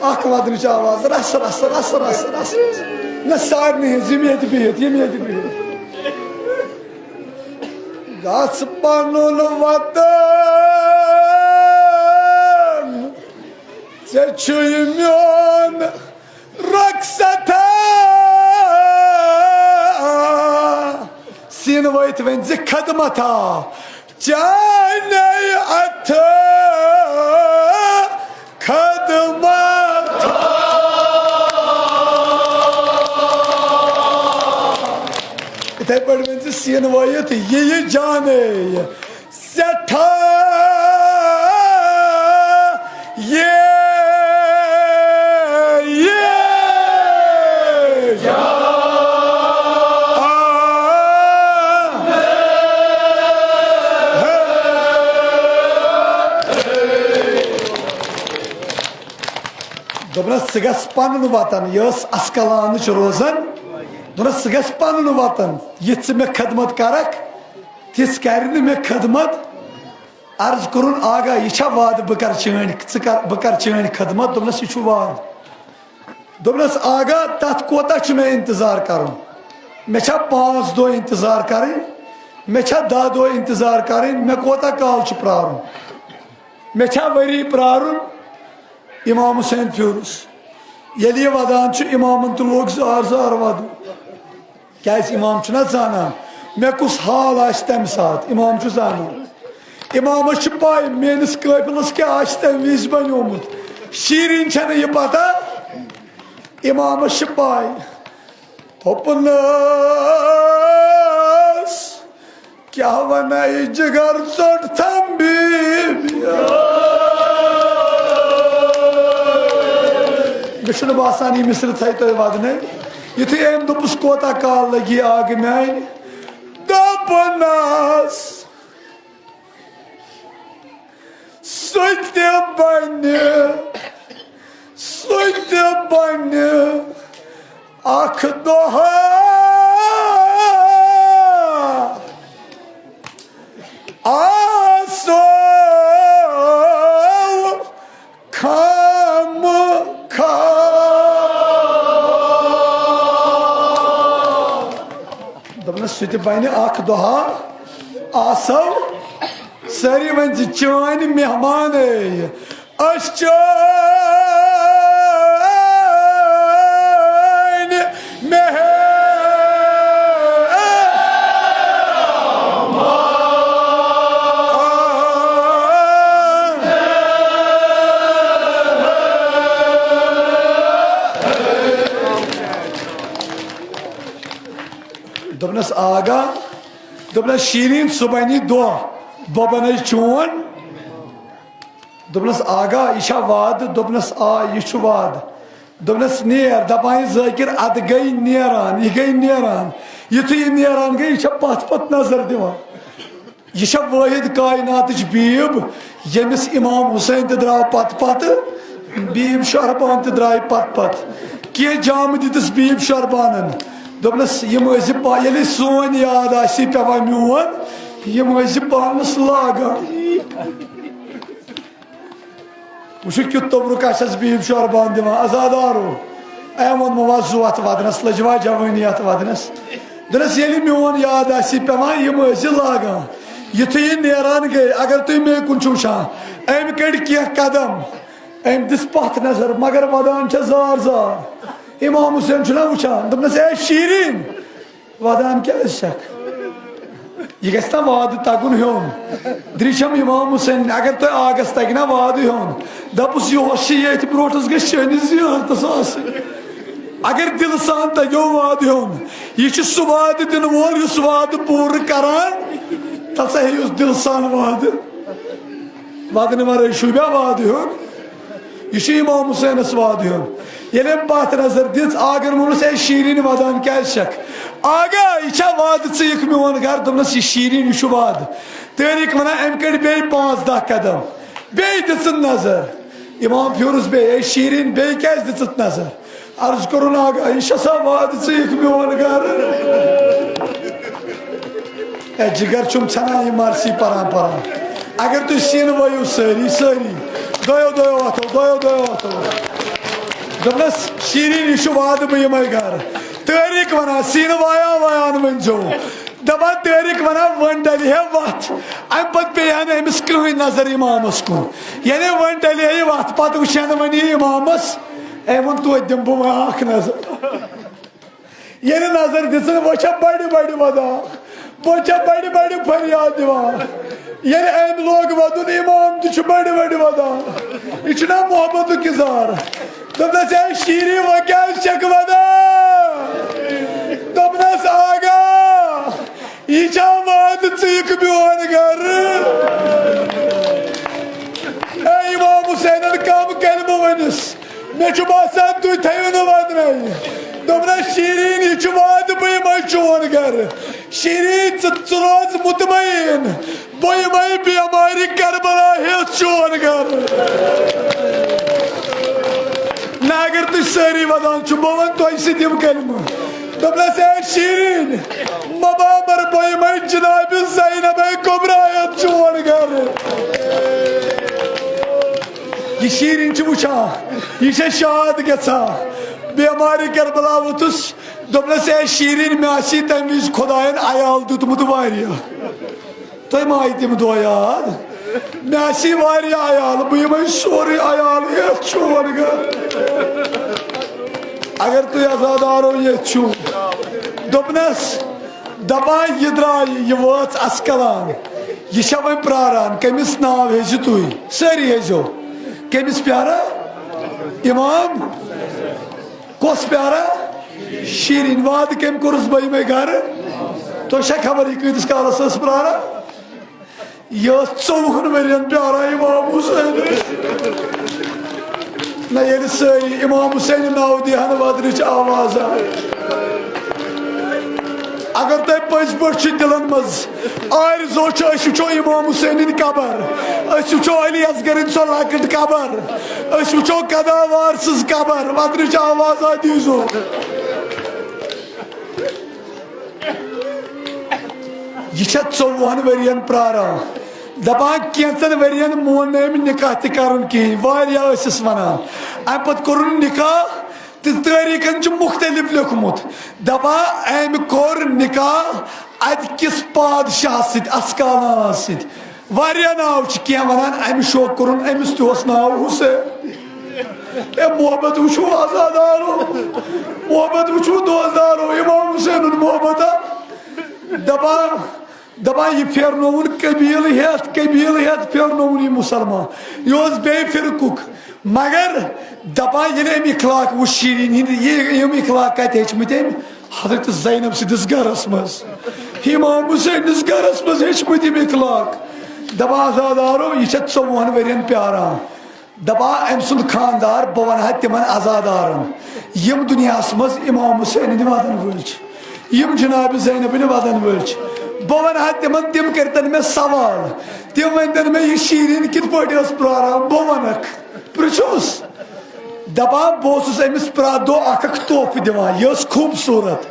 اکھ وطنٕچ آواز، رس، رس، رس، رس، رس۔ نہ، سارنٕے ہٕنٛز، یِم ییٚتہِ بِہِتھ، یِم ییٚتہِ بِہِتھ۔ "گژھ پنُن وطن، ژےٚ چھُے میون رۄخصتا۔" سیٖنہٕ وٲیِتھ ؤنۍ زِ، "خدمتا، چانے اتھ خدمتا۔" یِتھَے پٲٹھۍ ؤنۍ زِ، سیٖنہٕ وٲیِتھ، یہِ یہِ جانے سٮ۪ٹھاہ، یے، یے۔ آ۔ دوٚپنَس، "ژٕ گژھ پَنُن وطن۔" یہِ ٲس عسقلانٕچ روزان۔ دوٚپنَس، "ژٕ گژھ پَنُن وطن، یہِ ژٕ مےٚ خدمت کَرَکھ، تِژھ کَرِ نہٕ مےٚ خدمت۔" عرض کوٚرُن، "آغا، یہِ چھا وعدٕ، بہٕ کَرٕ چٲنۍ، ژٕ کَر، بہٕ کَرٕ چٲنۍ خدمت؟" دوٚپنَس، "یہِ چھُ وعدٕ۔" دوٚپنَس، "آغا، تَتھ کوتاہ چھُ مےٚ اِنتظار کَرُن؟ مےٚ چھا پانٛژھ دۄہ اِنتظار کَرٕنۍ؟ مےٚ چھا دَہ دۄہ اِنتظار کَرٕنۍ؟ مےٚ کوتاہ کال چھُ پرٛارُن؟ مےٚ چھا ؤری پرٛارُن؟" امام حسین پھیوٗرُس۔ ییٚلہِ یہِ وَدان چھُ، امامَن تہِ لوگ زار زار وَدُن۔ کیٛازِ امام چھُنہ زانان مےٚ کُس حال آسہِ تَمہِ ساتہٕ، امام چھُ زانان۔ امامَس چھِ پَے میٛٲنِس قٲفلَس کیٛاہ آسہِ تَمہِ وِزِ بَنیومُت۔ شیٖرِن چھَنہٕ یہِ پَتہ، امامَس چھِ پَے۔ دوٚپنَس، "کیٛاہ وَنَے جِگر ژوٚٹ تھَم بیٖبیا؟" مےٚ چھُنہٕ باسان، یہِ مِصرٕ تھایہِ تۄہہِ وَدنَے۔ یُتھُے أمۍ دوٚپُس، "کوتاہ کال لَگہِ یہِ آگہٕ میٛانہِ؟" دوٚپنَس، سُہ تہِ بنہِ، سُہ تہِ بنہِ اکھ دۄہا۔ آسو خام خام۔ دوٚپنَس، سُہ تہِ بنہِ اکھ دۄہا، آسو سٲری وۄنۍ زِ چٲنۍ مہمانٕے۔ أسۍ چٲنۍ مہمان۔ دوٚپنَس، آغا، دوٚپنَس، شیٖریٖن، صُبحَن یی دۄہ، بہٕ بَنَے چون۔ دوٚپنَس، آغا، یہِ چھا وعدٕ؟ دوٚپنَس، آ، یہِ چھُ وعدٕ۔ دوٚپنَس، نیر۔ دَپان یہِ ذٲکِر، اَدٕ گٔے نیران، یہِ گٔے نیران۔ یُتھُے یہِ نیران گٔے، یہِ چھےٚ پَتھ پَتھ نظر دِوان۔ یہِ چھےٚ وٲحد کایناتٕچ بیٖب، ییٚمِس امام حسین تہِ درٛاو پتہٕ پتہٕ، بیٖب شہربان تہِ درٛاے پتہٕ پتہٕ۔ کینٛہہ جامہٕ دِتِس بیٖب شہربانن۔ دوٚپنَس، یِم ٲسۍ زِ پا-، ییٚلہِ سون یاد آسہِ پٮ۪وان میون، یِم ٲسۍ زِ پانَس لاگان۔ وٕچھِو کیُتھ توٚبرُک آسٮ۪س بیٖب شہربان دِوان، عزادارو۔ اے ووٚنمو وَ زُو اَتھ وَدنَس، لٔجوا جوٲنی اَتھ وَدنَس۔ دوٚپنَس، ییٚلہِ میون یاد آسی پٮ۪وان، یِم ٲسۍ زِ لاگان۔ یُتھُے یہِ نیران گٔے، اگر تُہۍ مے کُن چھِو وٕچھان، أمۍ کٔڑۍ کینٛہہ قدم، أمۍ دِژ پَتھ نظر، مگر وَدان چھےٚ زار زار۔ امام حسین چھُنہ وٕچھان، دوٚپنَس، اے شیٖریٖن، وَدان کیٛازِ چھَکھ؟ یہِ گژھِ نا وعدٕ تَگُن ہیوٚن۔ درٛیٖشم امام حسین، اگر تۄہہِ آگس تَگہِ نا وعدٕ ہیوٚن، دَپُس، یُہُس چھِ ییٚتھۍ برونٛٹھس گژھِ چٲنِس زیارتس آسٕنۍ۔ اگر دِلہٕ سان تَگیو وعدٕ ہیوٚن، یہِ چھُ سُہ وعدٕ دِنہٕ وول، یُس وعدٕ پوٗرٕ کران، تَلہٕ سا ہیٚیُس دِلہٕ سان وعدٕ۔ وعدٕ نہٕ ورٲے چھُے بیا وعدٕ ہیوٚن۔ یہِ چھُ امام حسینس وعدٕ ہیوٚن۔ ییٚلہِ أمۍ پتھ نظر دِژ، آگن ووٚنُس، "اے شیٖرِنۍ، ودان کیازِ چھکھ؟ آگا، یہِ چھا وعدٕ ژٕ یِکھ میون گرٕ؟" دوٚپنس، "یہِ شیٖرِنۍ، یہِ چھُ وعدٕ۔" تٲریٖخ ونان، أمۍ کٔڑۍ بیٚیہِ پانٛژھ دَہ قدم، بیٚیہِ دِژٕن نظر۔ امام پھیوٗرُس بیٚیہِ، "اے شیٖرِنۍ، بیٚیہِ کیازِ دِژٕتھ نظر؟" عرض کوٚرُن، "آگا، یہِ چھا سا وعدٕ ژٕ یِکھ میون گرٕ؟" اے جگر چھُم ژھٮ۪نان یہِ مرثی پران پران۔ اگر تُہۍ سیٖنہٕ ؤیِو سٲری، سٲری، دۄیو دۄیو اَتھو، دۄیو دۄیو اَتھو۔ دوٚپنَس، "شیٖرِن، یہِ چھُ وعدٕ، بہٕ یِمَے گرٕ۔" طٲریٖق وَنان، سیٖنہٕ وایان وایان ؤنۍزیو۔ دَپان، طٲریٖق وَنان، "وۄنۍ ڈَلہِ ہے وَتھ۔" اَمہِ پَتہٕ پیٚیہِ ہا نہٕ أمِس کٕہٕنۍ نظر اِمامَس کُن۔ یعنی وۄنۍ ڈَلہِ ہے یہِ وَتھ، پَتہٕ وٕچھِ ہا نہٕ وۄنۍ یہِ اِمامَس۔ أمۍ ووٚن، "توتہِ دِمہٕ بہٕ وۄنۍ اَکھ نظر۔" ییٚلہِ نظر دِژٕن، وۄنۍ چھےٚ بڑِ بڑِ ودان، وۄنۍ چھےٚ بڑِ بڑِ فریاد دِوان۔ ییٚلہِ أمۍ لوگ ودُن، امام تہِ چھُ بڑِ بڑِ ودان۔ یہِ چھُنہ محبتُک اظہار؟ دوٚپنس، "اے شیٖری، وۄنۍ کیازِ چھکھ ودان؟" دوٚپنس، "آگا، یہِ چھا وعدٕ ژٕ یِکھ میون گرٕ؟" اے امام حسینن کم کلمہٕ ؤنِس۔ مےٚ چھُ باسان، تُہۍ تھٲیِو نہٕ ودنَے۔ دوٚپنَس، "شیٖریٖن، یہِ چھُ وعدٕ، بہٕ یِمَے چون گرٕ۔ شیٖریٖن، ژٕ، ژٕ روز مطمئن، بہٕ یِمَے بیمارِ کربلا ہٮ۪تھ چون گرٕ۔" نہ، اگر تُہۍ سٲری ودان چھِو، بہٕ وَنہٕ تۄہہِ سۭتۍ یِم کلمہٕ۔ دوٚپنَس، "اے شیٖریٖن، مہ بامبر، بہٕ یِمَے جنابِ زینبے کبریٰ ہٮ۪تھ چون گرٕ۔" یہِ شیٖرِن چھِ وٕچھان، یہِ چھےٚ شاد گژھان۔ بیمارِ کربلا ووٚتھُس، دوٚپنَس، "اے شیٖرِن، مےٚ آسی تَمہِ وِزِ خۄدایَن عیال دیُتمُت واریاہ۔ تۄہہِ ما آیہِ تِم دۄہ یاد؟ مےٚ آسی واریاہ عیال، بہٕ یِمَے سورُے عیال ہٮ۪تھ چون گرٕ۔ اگر تُہۍ عزادارو ییٚتہِ چھِو۔" دوٚپنَس، دَپان، یہِ درٛایہِ، یہِ وٲژ اَسکَلان۔ یہِ چھےٚ وۄنۍ پرٛاران، کٔمِس ناو ہیٚزِ تُہۍ؟ سٲری ہیٚزیو۔ کٔمِس پیاران؟ امام۔ کۄس پیاران؟ شیٖرِن۔ وعدٕ کٔمۍ کوٚرُس بہٕ یِمَے گرٕ؟ تۄہہِ چھا خبر، یہِ کۭتِس کالَس ٲس پرٛاران؟ یہِ ٲس ژوٚوُہَن ؤرِین پیاران امام حسینَس۔ نہ، ییٚلہِ سٲری امام حسین ناو دِہن وَدنٕچ آواز آے۔ اگر تۄہہِ پٔزۍ پٲٹھۍ چھُ دِلن منٛز آرزو چھُ، أسۍ وٕچھو امام حسینٕنۍ قبر، أسۍ وٕچھو علی اصغرٕنۍ سۄ لۄکٕٹ قبر، أسۍ وٕچھو قداوار سٕنٛز قبر، وَدنٕچ آواز آ دیٖزو۔ یہِ چھےٚ ژوٚوُہن ؤرین پراران۔ دپان، کینٛژن ؤرین مون نہٕ أمۍ نکاح تہِ کرُن کِہیٖنۍ، واریاہ ٲسِس ونان۔ امہِ پتہٕ کوٚرُن نکاح تہٕ تٲریٖخن چھُ مختلف لیوٚکھمُت۔ دپان، أمۍ کوٚر نکاح اتہِ کِس پادشاہس سۭتۍ، اسکالانس سۭتۍ۔ واریاہ ناو چھِ، کینٛہہ ونان، امہِ شوق کوٚرُن، أمِس تہِ اوس ناو حسین۔ اے محبت وٕچھِو عزادارو، محبت وٕچھِو دوستدارو، امام حسینُن محبت۔ دپان، دپان، یہِ پھیرنووُن قبیلہٕ ہیتھ، قبیلہٕ ہیتھ پھیرنووُن یہِ مسلمان۔ یہِ اوس بیٚیہِ فرقُک۔ مگر دپان، ییٚلہِ أمۍ اخلاق وٕچھ شیٖرِن ہِنٛدۍ، یہِ، یِم اخلاق کتہِ ہیٚچھمٕتۍ أمۍ؟ حضرت زینب سٕنٛدِس گرس منٛز، امام حسینس گرس منٛز ہیٚچھمٕتۍ یِم اخلاق۔ دپان، عزادارو، یہِ چھےٚ ژوٚوُہن ؤرین پیاران۔ دپان، أمۍ سُنٛد خاندار، بہٕ ونہٕ ہا تِمن عزادارن، یِم دُنیاہس منٛز امام حسینٕنۍ ودن وٲلۍ چھِ، یِم جناب زینبٕنۍ ودن وٲلۍ چھِ۔ بہٕ ونہٕ ہا تِمن، تِم کٔرتن مےٚ سوال، تِم ؤنتن مےٚ، یہِ شیٖرِن کِتھ پٲٹھۍ ٲس پراران، بہٕ ونکھ، پرژھُس۔ دپان، بہٕ اوسُس أمِس پرٛٮ۪تھ دۄہ اکھ اکھ تحفہٕ دِوان، یہِ ٲس خوٗبصوٗرت،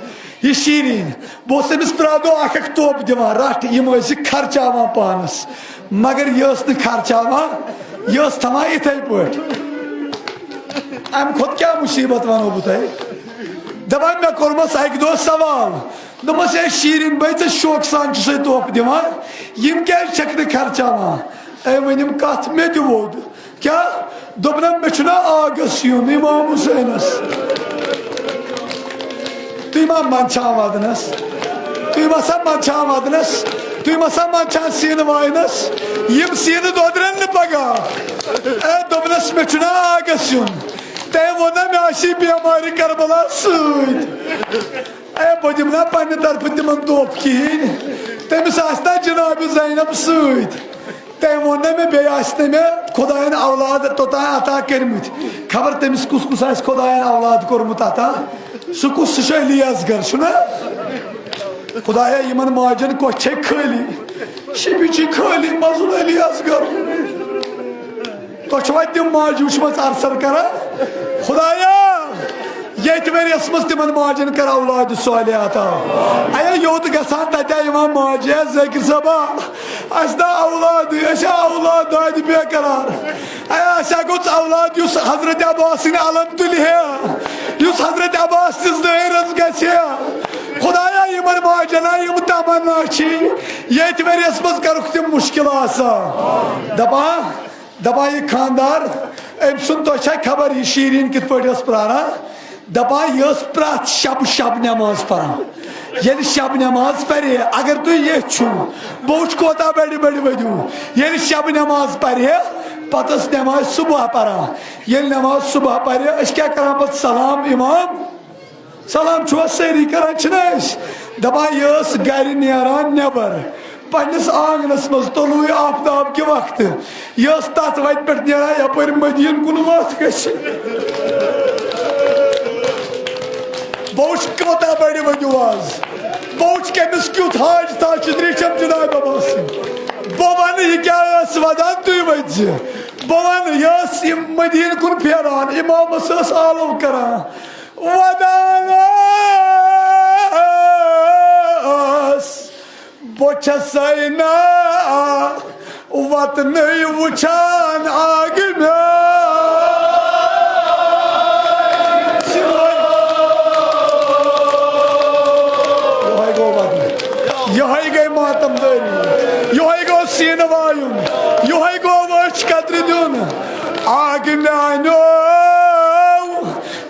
یہِ شیٖرِن۔ بہٕ اوسُس أمِس پرٛٮ۪تھ دۄہ اکھ اکھ تحفہٕ دِوان، رٹھ، یِم ٲسۍ یہِ خرچاوان پانس، مگر یہِ ٲس نہٕ خرچاوان، یہِ ٲس تھاوان یِتھے پٲٹھۍ۔ امہِ کھۄتہٕ کیٛاہ مُصیبت ونو بہٕ تۄہہِ؟ دپان، مےٚ کوٚرمس اکہِ دۄہ سوال، دوٚپمس، "ہے شیٖرِن بٲے، ژےٚ شوقہٕ سان چھُسے تحفہٕ دِوان، یِم کیٛازِ چھکھ نہٕ خرچاوان؟" أمۍ ؤنِم کتھ، مےٚ تہِ ووٚد۔ کیٛاہ؟ دوٚپنم، مےٚ چھُنہ آگس یُن امام حسینس۔ تُہۍ ما منٛدچھان ودنس؟ تُہۍ ما سا منٛدچھان ودنس؟ مسا منٛدچھان سیٖنہٕ واینس، یِم سیٖنہٕ دۄدرن نہٕ پگاہ۔ اے دوٚپنس، مےٚ چھُنہ آگس یُن، تٔمۍ ووٚن نہ مےٚ آسی بیمارِ کربلا سۭتۍ۔ اے بہٕ دِمہٕ نہ پننہِ طرفہٕ تِمن دۄپھ کِہیٖنۍ، تٔمِس آسہِ نہ جناب زینب سۭتۍ۔ تٔمۍ ووٚن نہ مےٚ بیٚیہِ آسہِ نہٕ مےٚ خۄداین اولاد توٚتام عطا کٔرمٕتۍ، خبر تٔمِس کُس کُس آسہِ خۄداین اولاد کوٚرمُت عطا۔ سُہ کُس؟ سُہ چھُ علی اصغر، چھُنہ؟ خدایا، یِمن ماجن کۄچھ چھے خٲلی، شِبہِ چھِ خٲلی، مظلوم علی اصغر۔ تۄہہِ چھِوا تِم ماجہِ وٕچھمژٕ ارسر کران؟ خدایا، ییٚتہِ ؤریس منٛز تِمن ماجن کر اولاد صالح عطا۔ اے یوٚت گژھان تتہِ یِوان ماجہِ، اے ذٲکر صٲبا، اسہِ دا اولاد، أسۍ ہا اولاد دادِ بے قرار۔ اے، اسہِ ہا گوٚژھ اولاد یُس حضرت عباس سٕنٛدِ علم تُلہِ ہے، یُس حضرت عباس تِس دٲیرس گژھِ ہے۔ خدایا، یِمن ماجن ہا یِم تمنا چھِ، ییٚتہِ ؤریس منٛز کرُکھ تِم مُشکل آسان۔ دپان، دپان یہِ خاندار، أمۍ سُنٛد تۄہہِ چھا خبر یہِ شیٖریٖن کِتھ پٲٹھۍ ٲس پراران؟ دپان یہِ ٲس پرٛٮ۪تھ شب شب نٮ۪ماز پران۔ ییٚلہِ شب نٮ۪ماز پرِ ہے، اگر تُہۍ ییٚتھۍ چھِو، بہٕ وٕچھ کوتاہ بڑِ بڑِ ؤدِو۔ ییٚلہِ شب نٮ۪ماز پرِ ہے، پتہٕ ٲس نٮ۪ماز صبح پران۔ ییٚلہِ نٮ۪ماز صبح پرِ ہے، أسۍ کیٛاہ کران پتہٕ؟ سلام امام، سلام چھِوا سٲری کران؟ چھِنہ أسۍ؟ دپان یہِ ٲس گرِ نیران نٮ۪بر۔ پننِس آنگنس منٛز طلوع آفتاب کہِ وقتہٕ۔ یہِ ٲس تتھ وتہِ پٮ۪ٹھ نیران یپٲرۍ مدیٖنہٕ کُن وتھ گژھِ۔ بہٕ وٕچھ کوتاہ بڑِ ؤدِو آز۔ بہٕ وٕچھ کٔمِس کیُتھ حاجتہ چھُ، ترٛیٚشم جناب عباس۔ بہٕ ونہٕ یہِ کیٛاہ ٲس ودان، تُہۍ ؤتھۍ زِ۔ بہٕ ونہٕ، یہِ ٲس یہِ مدیٖنہٕ کُن پھیران، امامس ٲس آلو کران۔ ودان ٲس۔ بہٕ چھسے نہ وطنٕے وٕچھان آگہِ مےٚ۔ یِہوٚے گوٚو وطن، یِہوٚے گٔے ماتم دٲری، یِہوٚے گوٚو سیٖنہٕ وایُن، یِہوٚے گوٚو أچھ قطرِ دیُن آگہِ میانیو۔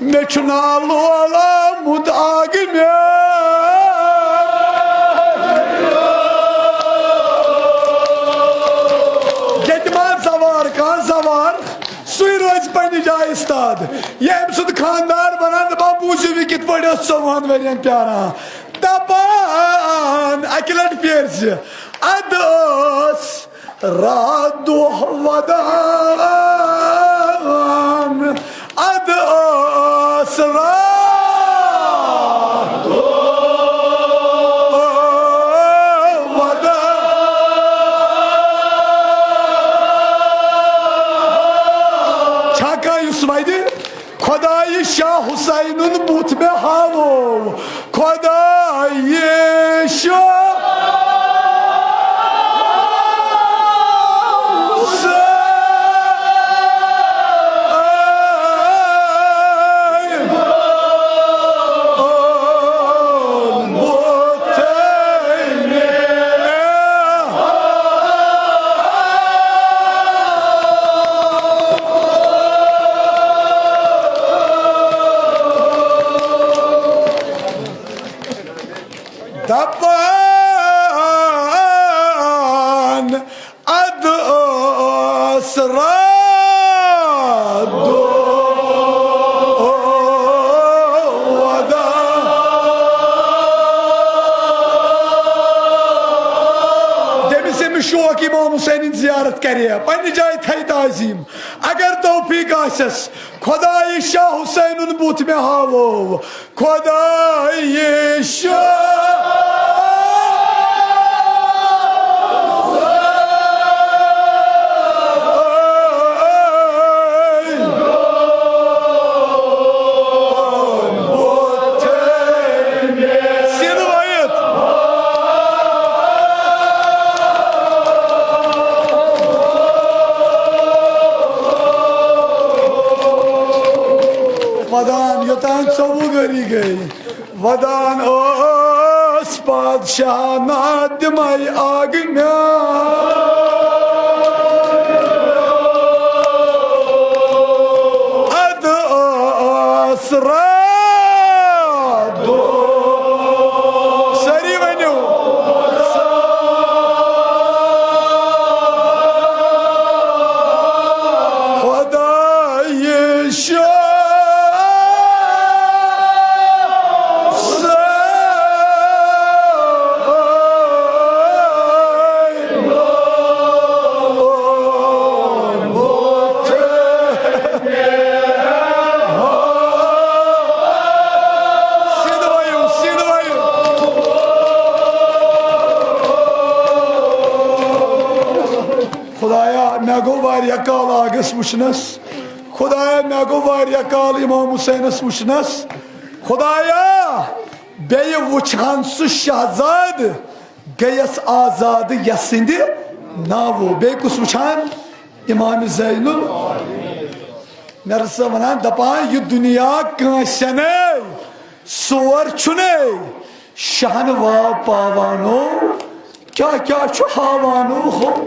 مےٚ چھُ ناو لول آمُت آگہِ مےٚ۔ ییٚتہِ ما زوار کانٛہہ زوار، سُے روزِ پننہِ جایہِ استاد۔ یہِ أمۍ سُنٛد خاندار ونان، دپان، بوٗزِو یہِ کِتھ پٲٹھۍ ٲس ژوٚوُہن ؤرین پیاران۔ دپان، اکہِ لٹہِ پھیرِ زِ، ادٕ ٲس راتھ دۄہ ودان، ادٕ ٲس راتھ دۄہ ودان۔ چھا کانٛہہ یُس ودِ؟ خۄدایہِ شاہ حسینُن بُتھ مےٚ ہاوو۔ خۄدایہِ شاہ حسینُن بُتھ مےٚ۔ دپان ادٕ ٲس راتھ دۄہ ودان۔ تٔمِس ییٚمِس شوق امام حسینٕنۍ زیارت کرِ ہا، پننہِ جایہِ تھایہِ تعظیم۔ اگر توفیق آسٮ۪س، خۄدایہِ شاہ حسینُن بُتھ مےٚ ہاوو۔ خۄدایہِ شاہ سِنہٕ وٲیِتھ۔ ودان یوٚتام ژوٚوُہ ؤری گٔے۔ ودان ٲس پادشاہ نادمے آگہِ مےٚ۔ ادٕ ٲس راتھ دۄہ۔ سٲری ؤنِو۔ خدایا، مےٚ گوٚو واریاہ کال آغس وٕچھنس۔ خدایا، مےٚ گوٚو واریاہ کال امام حسینس وٕچھنس۔ خدایا، بیٚیہِ وٕچھ ہن سُہ شہزادٕ، گٔیس آزاد یسٕنٛدِ ناوٕ۔ بیٚیہِ کُس وٕچھ ہن؟ امام زین ال-۔ مےٚ رٔژ سۄ ونان، دپان، یہِ دُنیا کٲنٛسہِ نے سور چھُنے، شہن وا پاوانو، کیا کیا چھُ ہاوانو ہو۔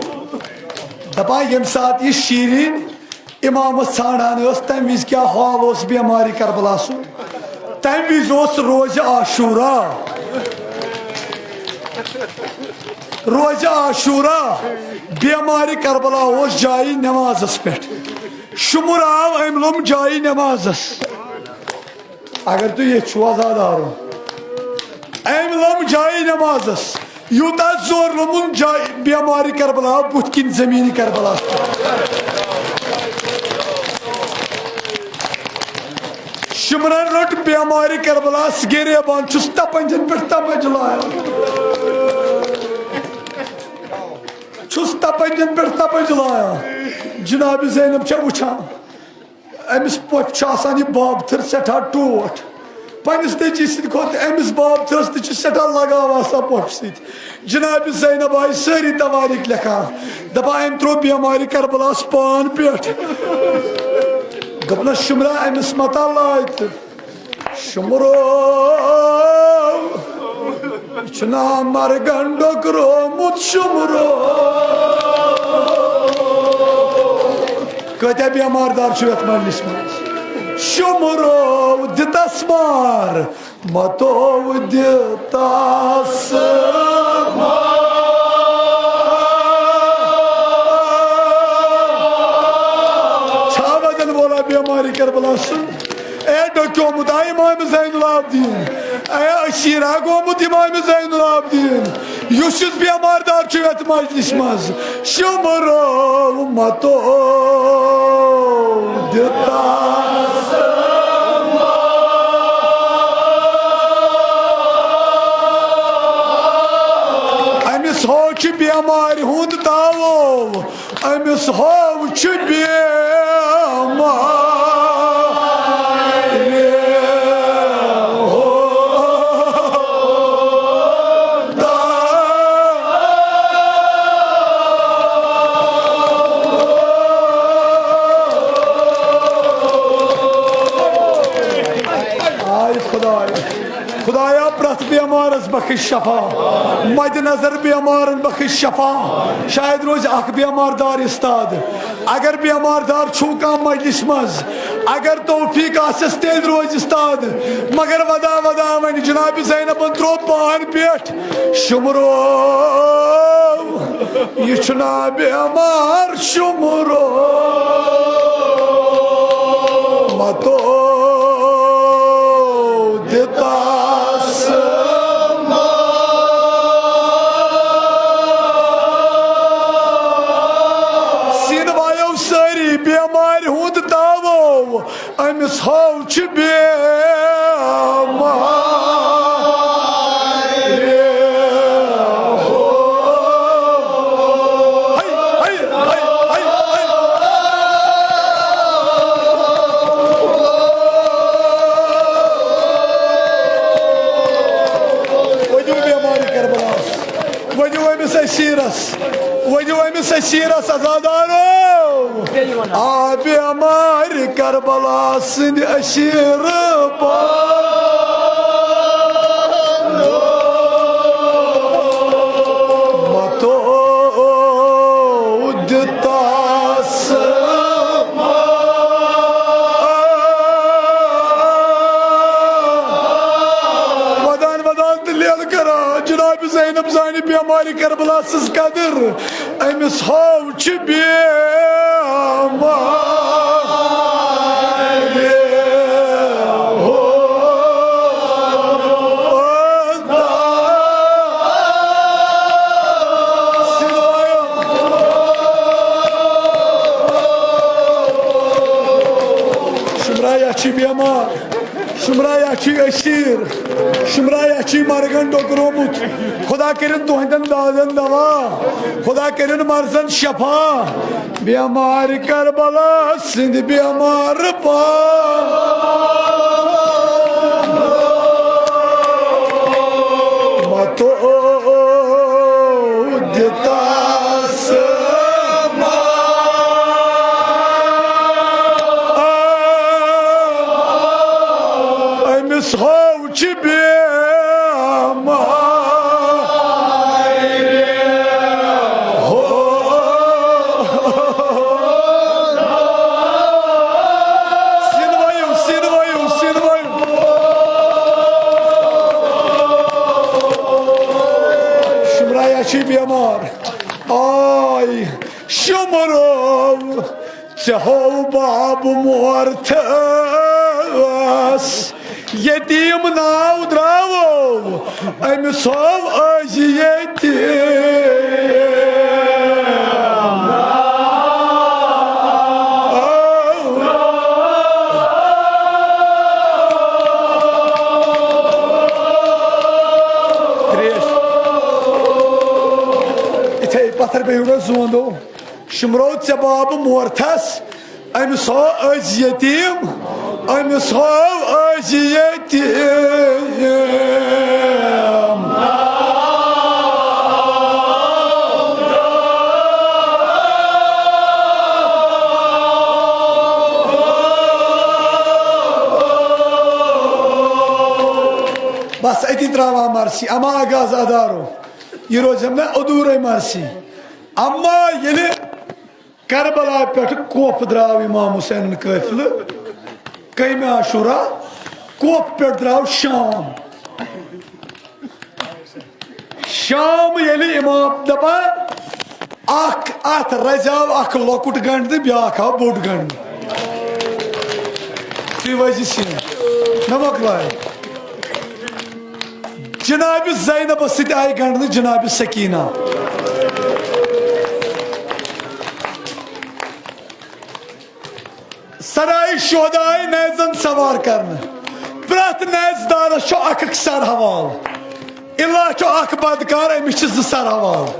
دپان، ییٚمہِ ساتہٕ یہِ شیرین امامس ژھانڈان ٲس، تمہِ وِزِ کیا حال اوس بیمارِ کربلا سُنٛد؟ تمہِ وِزِ اوس روزِ عاشورا۔ روزِ عاشورا بیمارِ کربلا اوس جایہِ نمازس پٮ۪ٹھ۔ شُمُر آو أمۍ لوٚم جایہِ نمازس۔ اگر تُہۍ ییٚتہِ چھِو عزادارو، أمۍ لوٚم جایہِ نمازس۔ یوٗتاہ زور لوٚمُن جایہِ بیمارِ کربلا بُتھِ کِنۍ زمینِ کربلا۔ شُمرن رٔٹ بیمارِ کربلاہس گریبان، چھُس تپنجن پٮ۪ٹھ تپنج لایان۔ چھُس تپنجن پٮ۪ٹھ تپنج لایان۔ جناب زینب چھےٚ وٕچھان، أمِس پۄپھِ چھُ آسان یہِ بابتھٕر سٮ۪ٹھاہ ٹوٹھ۔ پننِس نیٚچی سٕنٛدِ کھۄتہٕ أمِس بابتھٕرس تہِ چھُ سٮ۪ٹھاہ لگاو آسان پۄپھِ سۭتۍ۔ جناب زینب آیہِ سٲری توٲریٖخ لیکھان، دپان، أمۍ ترٛوو بیمارِ کربلاہس پان پٮ۪ٹھ۔ دوٚپنس، شُمرا، أمِس متا لاے تہٕ۔ شُمرو، یہِ چھُ نامرگن ڈوٚکرومُت شُمرو۔ کٲتیٛاہ بیمار دار چھُ یتھ مجلس منٛز؟ شُمرو دِتس مار، متو دِتس مار۔ چھا وزن وولا بیمارِ کربلا سُنٛد؟ اے ڈوکیومُت آ امام زین العابدین، اے اسیرا گومُت امام زین العابدین، یُس یُس بیمار دار چھُ یتھ مجلس منٛز، شُمرو متو دِتا۔ أمِس ہو چھُ بیمارِ ہُنٛد تاوو۔ أمِس ہاو چھُ بیمارِ ہُنٛد تاوو۔ آے خدایا۔ خدایا، پرٛٮ۪تھ بیمارس بخش شفا، مد نظر بیمارن بخش شفا۔ شاید روزِ اکھ بیمار دار استاد۔ اگر بیمار دار چھُو کانٛہہ مجلس منٛز، اگر توفیق آسٮ۪س، تیٚلہِ روزِ استاد۔ مگر ودا ودا وۄنۍ جناب زینبن ترٛوو پان پٮ۪ٹھ شُمرو۔ یہِ چھُنا بیمار شُمرو؟ متو دِتس۔ سیٖنہٕ وایو سٲری بیمارِ ہُنٛد داوو۔ أمِس ہاو چھِ بیمارِ ہُنٛد۔ ہے، ہے، ہے، ہے، ہے۔ ؤنِو بیمارِ کربلاہس، ؤنِو أمِس اسیٖرس، ؤنِو أمِس اسیٖرس عزادارو۔ آ بیمارِ کربلا سٕنٛدِ اسیٖر پانو متو دِتس۔ ودان ودان تہٕ لیل کران جناب زینب زانہِ بیمارِ کربلا سٕنٛز قدر۔ أمِس ہاو چھِ بیمارِ ہُنٛد۔ شُمرایا چھِ بیمار۔ شمرا یا چھی اسیر، شمرا یا چھی مرگن ڈوکرومت۔ خدا کرن تہندن دادن دوا، خدا کرن مرضن شفا۔ بیمار کربلا سند بیمار پا متو دتاس۔ أمِس ہاو چھ بیمار۔ ہو۔ سیٖنہٕ وٲیِو، سیٖنہٕ وٲیِو، سیٖنہٕ وٲیِو۔ شمرا یا چھی بیمار۔ آے شمرو۔ ژےٚ ہوو باب مورتھس یتیم ناو درٛاوو، أمِس ہوو أزۍ یتیم۔ تریش۔ یِتھے پتھر بیٚہِو نہ زوندو۔ شمرو ژےٚ باب مورتھس، أمِس ہو أزۍ یتیم، أمِس ہو أزۍ یتیم۔ بس أتی تراوان مرثی، اما آغاز ادارو، یہِ روزٮ۪م نہ ادورے مرثی۔ اما ییٚلہِ کربلا پٮ۪ٹھ کوفہٕ درٛاو امام حسینُن قٲفلہٕ، کٔمہِ عاشورا؟ کوفہٕ پٮ۪ٹھ درٛاو شام۔ شام ییٚلہِ امام دپان، اکھ اتھ رزیو اکھ لۄکُٹ گنڈ تہٕ بیاکھ آو بوٚڑ گنڈ۔ تُہۍ وٲتِو سیٖنہٕ۔ مےٚ مۄکلایہِ۔ جناب زینبس سۭتۍ آیہِ گنڈنہٕ جناب سکینہ۔ سرائے شہداء نیزن سوار کرنہٕ۔ پرٛٮ۪تھ نیزٕ دارس چھُ اکھ اکھ سر حوال۔ الا چھُ اکھ بدکار، أمِس چھِ زٕ سر حوال۔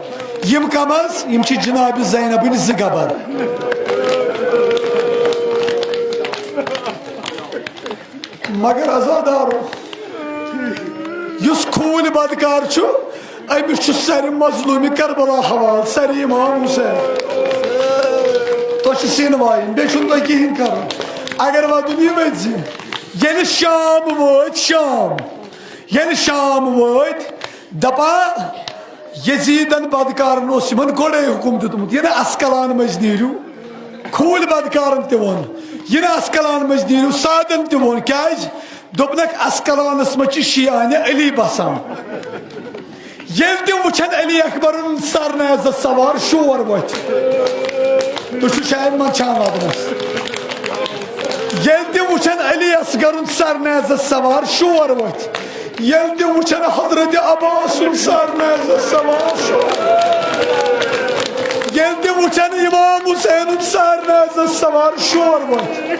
یِم کم از؟ یِم چھِ جناب زینبٕنۍ زٕ گبر۔ مگر عزادارو، یُس کھوٗلۍ بدکار چھُ، أمِس چھُ سرِ مظلومِ کربلا حوال، سرِ امام حسین۔ تۄہہِ چھِ سیٖنہٕ وایِنۍ، بیٚیہِ چھُنہٕ تۄہہِ کِہیٖنۍ کرُن۔ اگر وَدُن یہِ ؤتھۍ زِ، ییٚلہِ شام وٲتۍ، شام، ییٚلہِ شام وٲتۍ، دپان یزیدن بدکارن اوس یِمن گۄڈے حکم دیُتمُت، یہِ نہٕ اسکلان مٔنٛزۍ نیٖرِو۔ کھوٗلۍ بدکارن تہِ ووٚن، یہِ نہٕ اسکلان مٔنٛزۍ نیٖرِو، سادن تہِ ووٚن۔ کیازِ؟ دوٚپنکھ، اسکلانس منٛز چھِ شیعانہِ علی بسان۔ ییٚلہِ تِم وٕچھن علی اکبرُن سر نیزس سوار، شور وۄتھِ۔ تُہۍ چھِو شاید منٛدچھان واتنس۔ ییٚلہِ تِم وٕچھن علی اصغرُن سر نیزس سوار، شور وۄتھِ۔ ییٚلہِ تِم وٕچھن حضرت عباسُن سر نیزس سوار، شور۔ ییٚلہِ تِم وٕچھن امام حسینُن سر نیزس سوار، شور وۄتھِ۔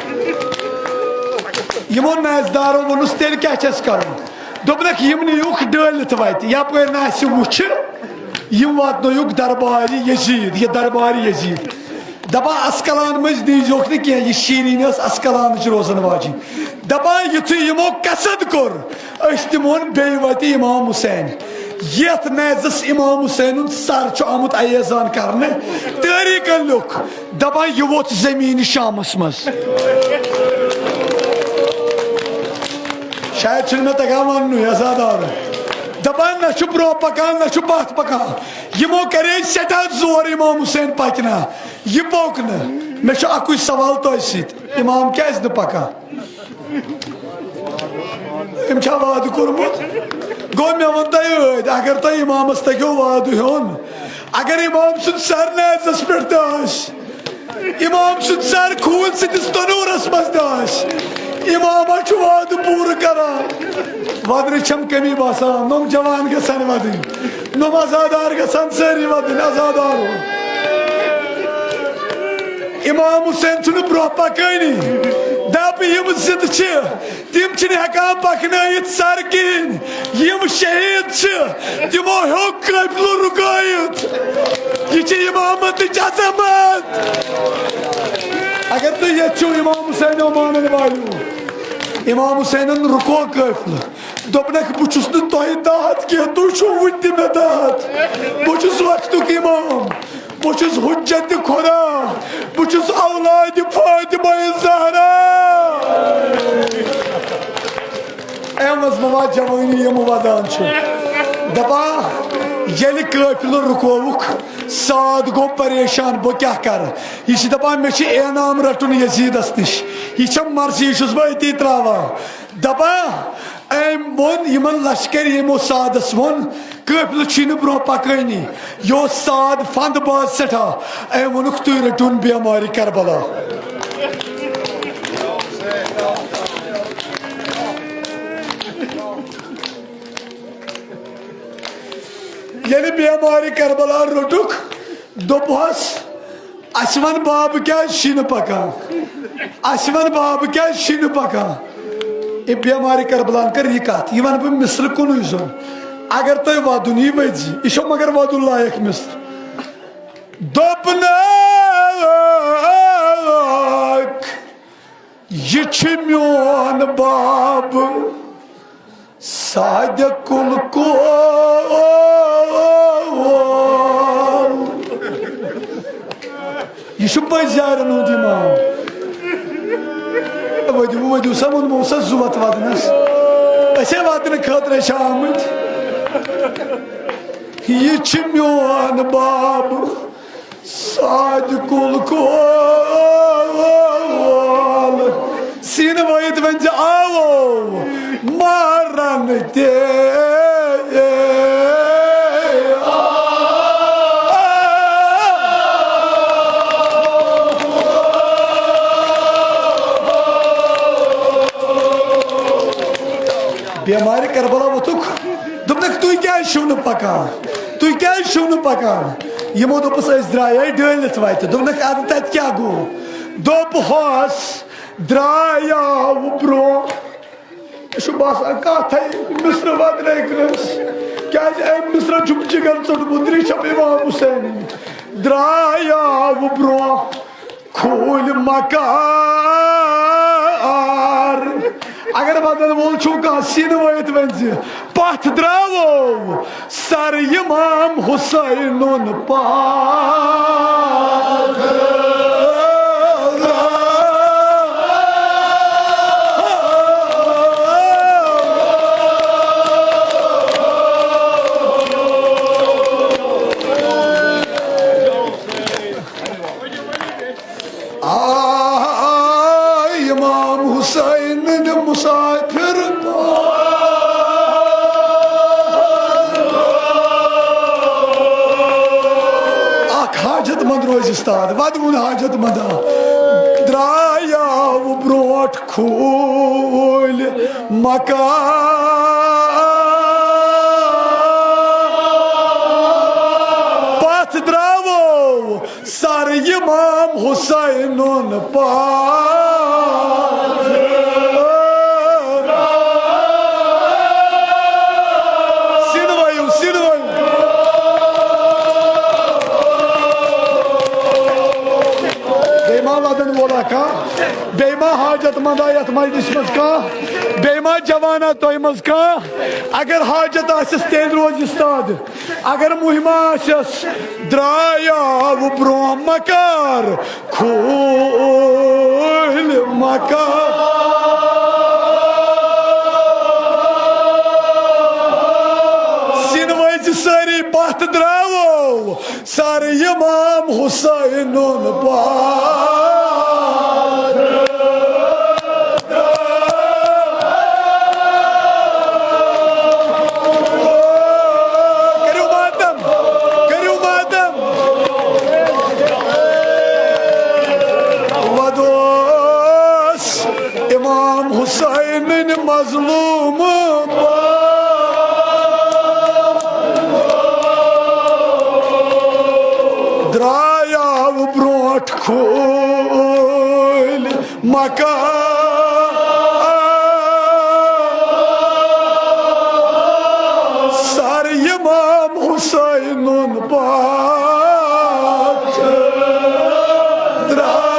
یِمو نیزدارو ووٚنُس، تیٚلہِ کیٛاہ چھَس کرُن؟ دوٚپنکھ، یِم نِیوکھ ڈٲلِتھ وتہِ، یپٲرۍ نہٕ اَسہِ وُچھِ، یِم واتنٲیوکھ دربارِ یزید، یہِ دربارِ یزید۔ دپان، اسکلان مٔنٛزۍ نیٖزیوکھ نہٕ کینٛہہ، یہِ شیٖرِنۍ ٲس اسکلانٕچ روزن واجِنۍ۔ دپان، یُتھُے یِمو قصد کوٚر، أسۍ دِمون بیٚیہِ وتہِ امام حسین۔ یتھ نیزس امام حسینُن سر چھُ آمُت ایزان کرنہٕ، تٲریخن لیوٚکھ، دپان، یہِ ووت زمین شامس منٛز۔ شاید چھُنہٕ مےٚ تگان وننُے، عزادار۔ دپان، نہ چھُ برونٛہہ پکان، نہ چھُ پتھ پکان۔ یِمو کرے سٮ۪ٹھاہ زور امام حسین پکنہ، یہِ پوٚک نہٕ۔ مےٚ چھُ اکُے سوال تۄہہِ سۭتۍ، امام کیازِ نہٕ پکان؟ أمۍ چھا وعدٕ کوٚرمُت؟ گوٚو، مےٚ ووٚن تۄہہِ ٲدۍ، اگر تۄہہِ امامس تگیو وعدٕ ہیوٚن، اگر امام سُنٛد سر نیزس پٮ۪ٹھ تہِ آسہِ، امام سُنٛد سر خوٗن سٕنٛدِس تنوٗرس منٛز تہِ آسہِ، امام ہا چھُ وعدٕ پوٗرٕ کران۔ ودنٕچ چھم کمی باسان، نۄم جوان گژھن ودٕنۍ، نۄم عزادار گژھن سٲری ودٕنۍ، عزادار۔ امام حسین چھُنہٕ برونٛہہ پکٲنی۔ دپ، یِم زِندٕ چھِ، تِم چھِنہٕ ہٮ۪کان پکنٲیِتھ سر کِہیٖنۍ۔ یِم شہیٖد چھِ، تِمو ہیوٚک قٲفلہٕ رُکٲیِتھ۔ یہِ چھِ امامتٕچ عظمت۔ اگر تُہۍ ییٚتہِ چھِو امام حسینو مانن والیو، امام حسینن رُکو قٲفلہٕ۔ دوٚپنکھ، "بہٕ چھُس نہٕ تۄہہِ داہت کینٛہہ، تُہۍ چھِو وٕنہِ تہِ مےٚ داہت۔ بہٕ چھُس وقتُک امام، بہٕ چھُس حجت خدا، بہٕ چھُس اولاد فاطمہ زہرا۔" اے منٛز موا جوٲنی یِم ودان چھِ۔ دپان، ییٚلہِ قٲفلہٕ رُکووُکھ، سعد گوٚو پریشان، "بہٕ کیٛاہ کرٕ؟" یہِ چھِ دپان، "مےٚ چھُ انعام رٹُن یزیدس نِش، یہِ چھےٚ مرضی، یہِ چھُس بہٕ أتی تراوان۔" دپان، أمۍ ووٚن یِمن لشکر، یِمو سعدس ووٚن، "قٲفلہٕ چھُے نہٕ برونٛہہ پکٲنی۔" یہِ اوس سعد فند باز سٮ۪ٹھاہ۔ أمۍ ووٚنُکھ، "تُہۍ رٔٹِوُن بیمارِ کربلا۔" ییٚلہِ بیمارِ کربلا روٚٹُکھ، دوٚپہَس، "اَسہِ وَن بابہٕ کیٛازِ چھِی نہٕ پَکان؟ اَسہِ وَن بابہٕ کیٛازِ چھِی نہٕ پَکان؟" اے بیمارِ کربلاہَن کٔر یہِ کَتھ، یہِ وَنہٕ بہٕ مِصرٕ کُنُے زوٚن۔ اگر تۄہہِ وَدُن یی ؤتھۍ زِ، یہِ چھو مگر وَدُن لایق مِصر۔ دوٚپنَکھ، "یہِ چھِ میون باب صادق القول۔" یہِ چھُ پٔزۍ یارن ہُنٛد امام۔ ؤدِو، ؤدِو سا، ووٚنمو سا زُوَتھ وَدنَس۔ أسے وَدنہٕ خٲطرٕ چھِ آمٕتۍ۔ یہِ چھِ میون باب صادق القول۔ سیٖنہٕ وٲیِتھ ؤنۍ زِ، "آوو مارن تہِ۔" بیمارِ کربلا ووٚتھُکھ۔ دوٚپنَکھ، "تُہۍ کیٛازِ چھِو نہٕ پَکان؟ تُہۍ کیٛازِ چھِو نہٕ پَکان؟" یِمو دوٚپُس، "أسۍ درٛایے ڈٲلِتھ وَتہِ۔" دوٚپنَکھ، "اَدٕ تَتہِ کیٛاہ گوٚو؟" دوٚپہَس، "درٛایاو برٛونٛہہ۔" یہِ چھُ باسان کَتھَے مِصرٕ وَدنَے کٲنٛسہِ۔ کیٛازِ أمۍ مِصرَن چھُم جِگر ژوٚٹمُت، ریٖشَم امام حُسینٕنۍ۔ درٛایاو برٛونٛہہ کھوٗلۍ مکار۔ اگر ودن وول چھُو کانٛہہ، سیٖنہٕ وٲیِتھ ؤنۍ زِ، پتھ درٛاوو سر امام حسینُن پتھ۔ آے امام حسین ہٕنٛدۍ مسافر۔ اکھ حاجت مند روزِ استاد، ودوُن حاجت مندا۔ درٛایاو برٛونٛٹھ کھوٗلۍ مکان۔ پتھ درٛاوو سر امام حسینُن پتھ۔ سیٖنہٕ وٲیِو، سیٖنہٕ وٲیِو۔ بیٚیہِ ما ودن وولا کانٛہہ؟ بیٚیہِ ما حاجت مندا یتھ مجلس منٛز کانٛہہ؟ بیٚیہِ ما جوانا تۄہہِ منٛز کانٛہہ؟ اگر حاجت آسٮ۪س، تیٚلہِ روزِ استاد۔ اگر مُہِم آسٮ۪س، درٛایاو برٛونٛہہ مکار، کھوٗلۍ مکار۔ سیٖنہٕ وٲیِو سٲری، پتھ درٛاوو سر امام حسینُن پتھ۔ کٔرِو ماتم، کٔرِو ماتم۔ ودوس امام حسینن مظلوم۔ درٛایاو برٛونٛٹھ کھوٗلۍ مکان سر امام حسینُن پتھ درٛاو۔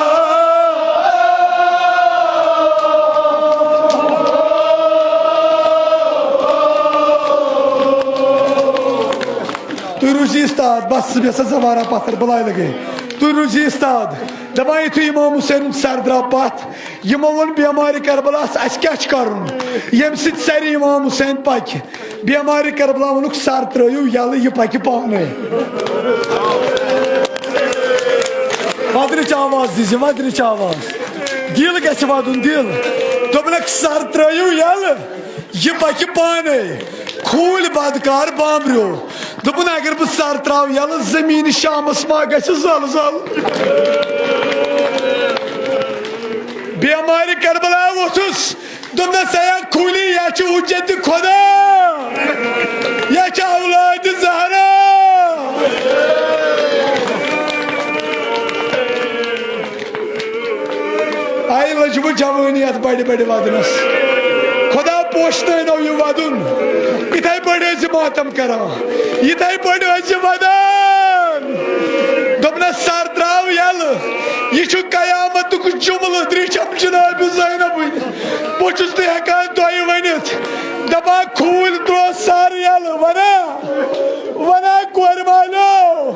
تُہۍ روٗزِو استاد، بس، بس، زوارا پتھر بلاے لگے۔ تُہۍ روٗزِو استاد۔ دپان یُتھُے امام حسین سر درٛاو پتھ، یِمو ووٚن بیمارِ کربلاہس، "اسہِ کیٛاہ چھُ کرُن؟ ییٚمہِ سۭتۍ سرِ امام حسین پکہِ۔" بیمارِ کربلا ووٚنُکھ، "سر ترٲیِو یلہٕ، یہِ پکہِ پانے۔" وۄدرٕچ آواز دیٖزِ، وۄدرٕچ آواز۔ دِل گژھِ وَدُن، دِل۔ دوٚپنَکھ، "سر ترٲیِو یلہٕ، یہِ پکہِ پانے۔" کھوٗلۍ بدکار بامبریو۔ دوٚپُن، "اگر بہٕ سر تراو یلہٕ، زمین شامس ما گژھِ زلزل؟" بیمارِ کربلا ووٚتھُس، دوٚپنَس، "اے کھوٗلی، یا چھُ حجت خدا، یا چھُ اولاد زہرا۔" آیہِ لٔجمٕژ جوٲنی اَتھ بَڑِ بَڑِ وَدنَس۔ خدا پوشنٲینو یہِ وَدُن۔ یِتھَے پٲٹھۍ ٲسۍ یہِ ماتم کران۔ یِتھَے پٲٹھۍ ٲسۍ یہِ وَدان۔ دوٚپنَس، "سر ترٛاو یَلہٕ۔ یہِ چھُ قیامتُک جُملہٕ، درٛیٚچھم جناب زینبٕنۍ۔ بہٕ چھُس نہٕ ہٮ۪کان تۄہہِ ؤنِتھ۔" دَپان، کھوٗلۍ ترٛوو سر یَلہٕ، وَنان، وَنان، "کورِ مالیو۔"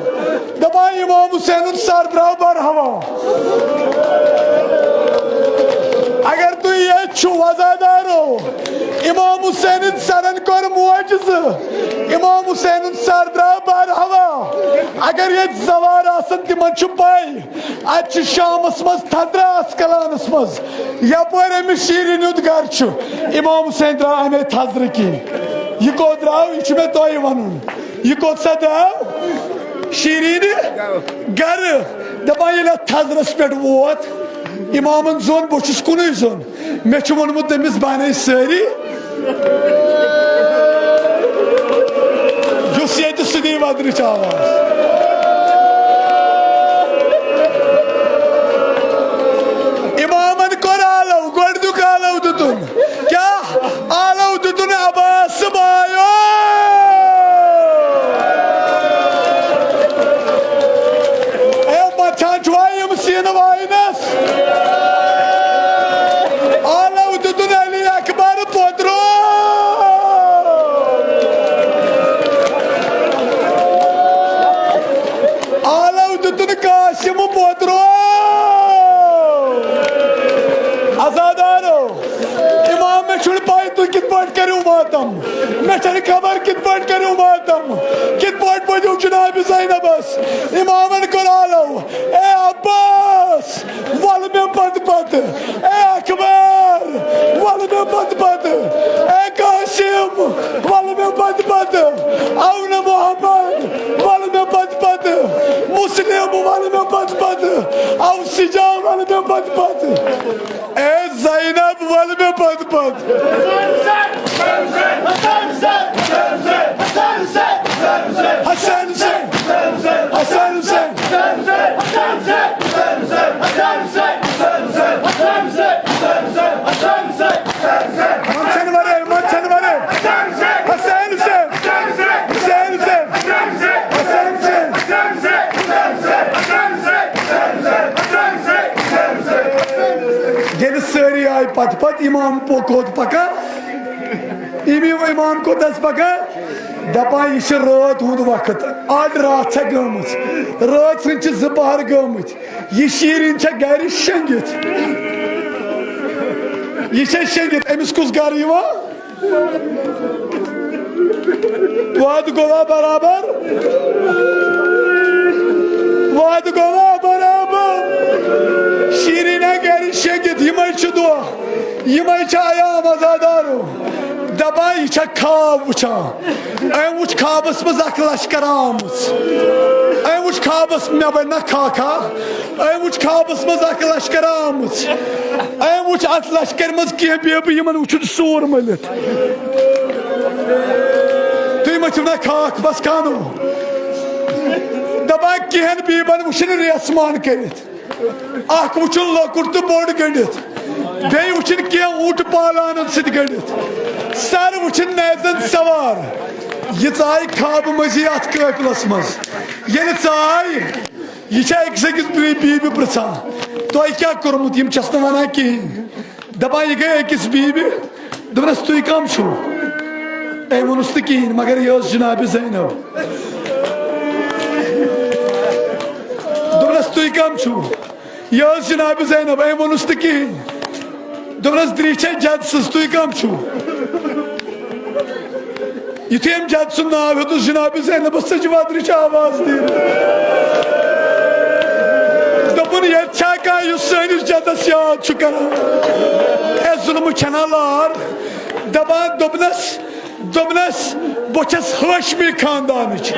دَپان، "امام حسینُن سر درٛاو بر ہوا۔" اگر تُہۍ ییٚتہِ چھِو، وزادارو، امام حسینٕنۍ سرن کوٚر معجزٕ۔ امام حسینُن سر درٛاو بر ہوا۔ اگر ییٚتہِ زوار آسن، تِمن چھُ پَے، اَتہِ چھُ شامس منٛز تھزرٕ عسقلانس منٛز۔ یپٲرۍ أمِس شیٖرِن ہُنٛد گرٕ چھُ، امام حسین درٛاو اَمے تھزرٕ کِنۍ۔ یہِ کوٚت درٛاو، یہِ چھُ مےٚ تۄہہِ وَنُن۔ یہِ کوٚت سا درٛاو؟ شیٖرِنہِ گرٕ۔ دَپان، ییٚلہِ اَتھ تھزرس پٮ۪ٹھ ووت، امامن زون، بہٕ چھُس کُنُے زوٚن۔ مےٚ چھُ ووٚنمُت تٔمِس، بَنَے سٲری۔ یُس ییٚتہِ سُہ دی وَدنٕچ آواز۔ امامن کوٚر آلو، گۄڈٕ دیُک آلو دیُتُن۔ کیٛاہ؟ آلو دیُتُن عباس بایو۔ اے، مَتھان چھُوا یِم سیٖنہٕ واینَس؟ آلو دیُتُن علی اکبر پوترو۔ آلو دیُتُن قاسم پوترو۔ عزادارو، امام، مےٚ چھُنہٕ پَے تُہۍ کِتھ پٲٹھۍ کٔرِو ماتم۔ مےٚ چھَنہٕ خبر کِتھ پٲٹھۍ کٔرِو ماتم۔ کِتھ پٲٹھۍ ؤنِو جناب زینبس؟ امامن کوٚر آلو، اے عباس، وَلہٕ مےٚ پتہٕ پتہٕ۔ اے اکبر، وَلہٕ مےٚ پتہٕ پتہٕ۔ اے قاسم، وَلہٕ مےٚ پتہٕ پتہٕ۔ اَو نہٕ محمد، وَلہٕ مےٚ پتہٕ پتہٕ۔ مسلم، وَلہٕ مےٚ پتہٕ پتہٕ۔ اَو سجا، وَلہٕ مےٚ پتہٕ پتہٕ۔ اے زینب، وَلہٕ مےٚ پتہٕ پتہٕ۔ حسن سے، حسن سے۔ منچھن ورے، منچھن ورے۔ حسن سے، حسن سے، حسن سے۔ ییٚلہِ سٲری آیہِ پتہٕ پتہٕ، امام پوٚک کوٚت پکان؟ امی امام کوٚت حظ پکان؟ دپان، یہِ چھِ رٲژ ہُنٛد وقت، اَڑ راتھ چھےٚ گٔمٕژ، رٲژ ہٕنٛدۍ چھِ زٕ پہر گٔمٕتۍ۔ یہِ شیٖرِن چھےٚ گرِ شٔنگِتھ۔ یہِ چھےٚ شٔنگِتھ۔ أمِس کُس گرٕ یِوان؟ وعدٕ گوٚوا برابر؟ وعدٕ گوٚوا برابر؟ شیٖرِن گرِ شٔنگِتھ، یِمے چھِ دۄہ، یِمے چھِ ایام، عزادارو۔ دپان، یہِ چھےٚ خواب وٕچھان۔ أمۍ وٕچھ خوابس منٛز اکھ لشکر آمٕژ۔ أمۍ وٕچھ خوابس، مےٚ بنہِ نا خاکھا؟ أمۍ وٕچھ خوابس منٛز اکھ لشکر آمٕژ۔ أمۍ وٕچھ اتھ لشکرِ منٛز کینٛہہ بیبہٕ، یِمن وٕچھُن سوٗر مٔلِتھ۔ تُہۍ مٔتھِو نا خاک بس کانو۔ دپان، کینٛہن بیبن وٕچھُن ریسمان کٔرِتھ۔ اکھ وٕچھُن لۄکُٹ تہٕ بوٚڑ گٔنڈِتھ، بیٚیہِ وٕچھِن کینٛہہ اوٗنٹہٕ پالانن سۭتۍ گٔنڈِتھ، سر وٕچھِن نیزن سوار۔ یہِ ژایہِ خوابہٕ مٔنٛزی اتھ قٲفلس منٛز۔ ییٚلہِ ژاے، یہِ چھےٚ أکِس أکِس بی-، بیبہِ پرژھان، "تۄہہِ کیٛاہ کوٚرمُت؟" یِم چھس نہٕ ونان کِہیٖنۍ۔ دپان، یہِ گٔے أکِس بیبہِ۔ دوٚپنَس، "تُہۍ کَم چھِو؟" أمۍ ووٚنُس نہٕ کِہیٖنۍ، مگر یہِ ٲس جناب زینب۔ دوٚپنَس، "تُہۍ کَم چھِو؟" یہِ ٲس جناب زینب، أمۍ ووٚنُس نہٕ کِہیٖنۍ۔ دوٚپنَس، "درٛیٖچھے جد سٕنٛز، تُہۍ کَم چھِو؟" یُتھُے أمۍ جد سُنٛد ناو ہیوٚتُس، جناب زینبس ژٔج وۄدرٕچ آواز دِنۍ۔ دوٚپُن، "ییٚتہِ چھا کانٛہہ یُس سٲنِس جدس یاد چھُ کران؟" اے ظُلمہٕ کھٮ۪نا لار۔ دپان، دوٚپنس، دوٚپنس، "بہٕ چھَس ہاشمی خاندانٕچ۔"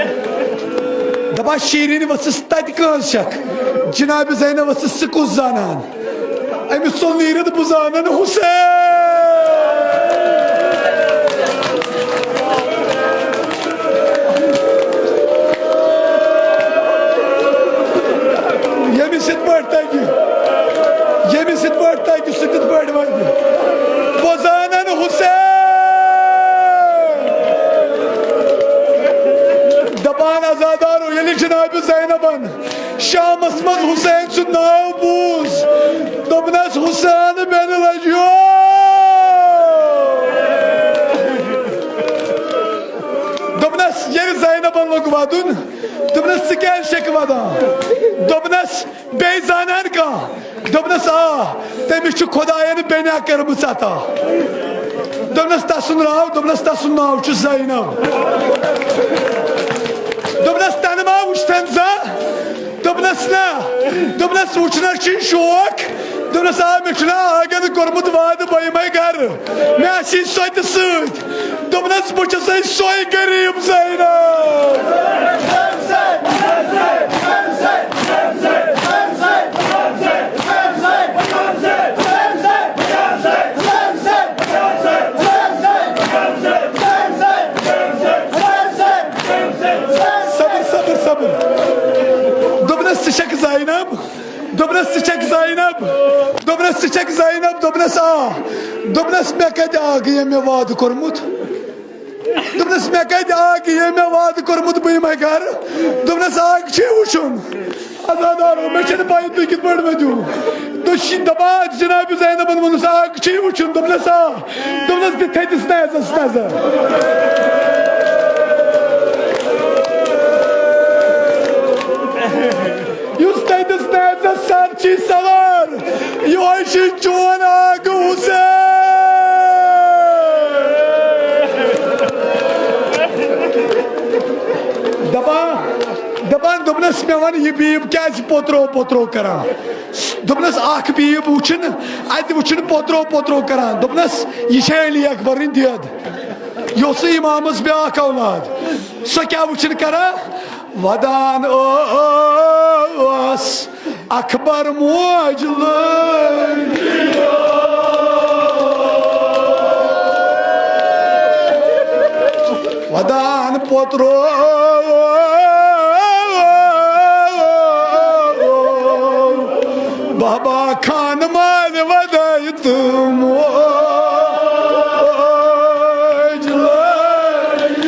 دپان، "شیٖرِنۍ ؤژھٕس تتہِ کٲنٛسہِ چھکھ؟" جناب زینب ؤژھٕس، "ژٕ کُس زانان؟" أمِس ژوٚل نیٖرِتھ، "بہٕ زانن حسین۔" ییٚمِس یِتھ پٲٹھۍ تَگہِ، ییٚمِس یِتھ پٲٹھۍ تَگہِ، سُہ تِتھ پٲٹھۍ وَنہِ، "بہٕ زانن حسین۔" دَپان عزادارو، ییٚلہِ جناب زینبن شامس منٛز حسین سُنٛد ناو بوٗز، دوٚپنس، "حسین میانہِ لجیو۔" دوٚپنس، ییٚلہِ زینبن لوٚگ ودُن، دوٚپنس، "ژٕ کیازِ چھکھ ودان؟" دوٚپنس، "بیٚیہِ زانان کانٛہہ؟" دوٚپنس، "آ، تٔمِس چھِ خۄداین بیٚنہِ کٔرمٕژ عطا۔" دوٚپنس، "تسُنٛد ناو؟" دوٚپنس، "تسُنٛد ناو چھُ زینب۔" دوٚپنس، "تنہٕ ما وُچھتھن زانٛہہ؟" دوٚپنس، "نہ۔" دوٚپنس، "وُچھنس چھُے شوق؟" دوٚپنس، "آ، مےٚ چھُنہ آگن کوٚرمُت وعدٕ، بہٕ یِمے گرٕ، مےٚ آسی سۄ تہِ سۭتۍ۔" دوٚپنس، "بہٕ چھسے سۄے غریٖب زینب۔" صبر، صبر، صبر۔ دوٚپنس، "ژٕ چھکھ زینب؟" دوٚپنس، "ژٕ چھکھ زینب؟" دوٚپنس، "ژٕ چھکھ زینب؟" دوٚپنس، "آ۔" دوٚپنس، "مےٚ کتہِ آکھ ییٚمۍ مےٚ وعدٕ کوٚرمُت؟" دوٚپنس، "مےٚ کتہِ آکھ ییٚمۍ مےٚ وعدٕ کوٚرمُت، بہٕ یِمے گرٕ؟" دوٚپنس، "آکھ چھُے وُچھُن؟" عزادارو، مےٚ چھنہٕ پَے تُہۍ کِتھ پٲٹھۍ ؤنِو۔ تُہۍ چھِ دپان، جناب زینبن ووٚنُس، "آکھ چھُے وُچھُن؟" دوٚپنس، "آ۔" دوٚپنس، "دِ تھٔدِس نیزس نظر۔ یُس تھٔدِس نیزس سر چھی سوار، یِہوٚے چھُے چون آکھ حسین۔" دپان، دپان، دوٚپنس، "مےٚ وَن، یہِ بیٖب کیازِ پوترو پوترو کران؟" دوٚپنس، "اکھ بیٖب وٕچھِن، اتہِ وٕچھِن پوترو پوترو کران۔" دوٚپنس، "یہِ چھےٚ علی اکبرٕنۍ دٮ۪د، یہِ اوسُے امامس بیٛاکھ اولاد، سۄ کیٛاہ وٕچھِن کران؟" ودان ٲس اکبر موج لٲگِتھ۔ ودان پوترو بابا خان مالہِ ودٲے تہٕ موج لٲج۔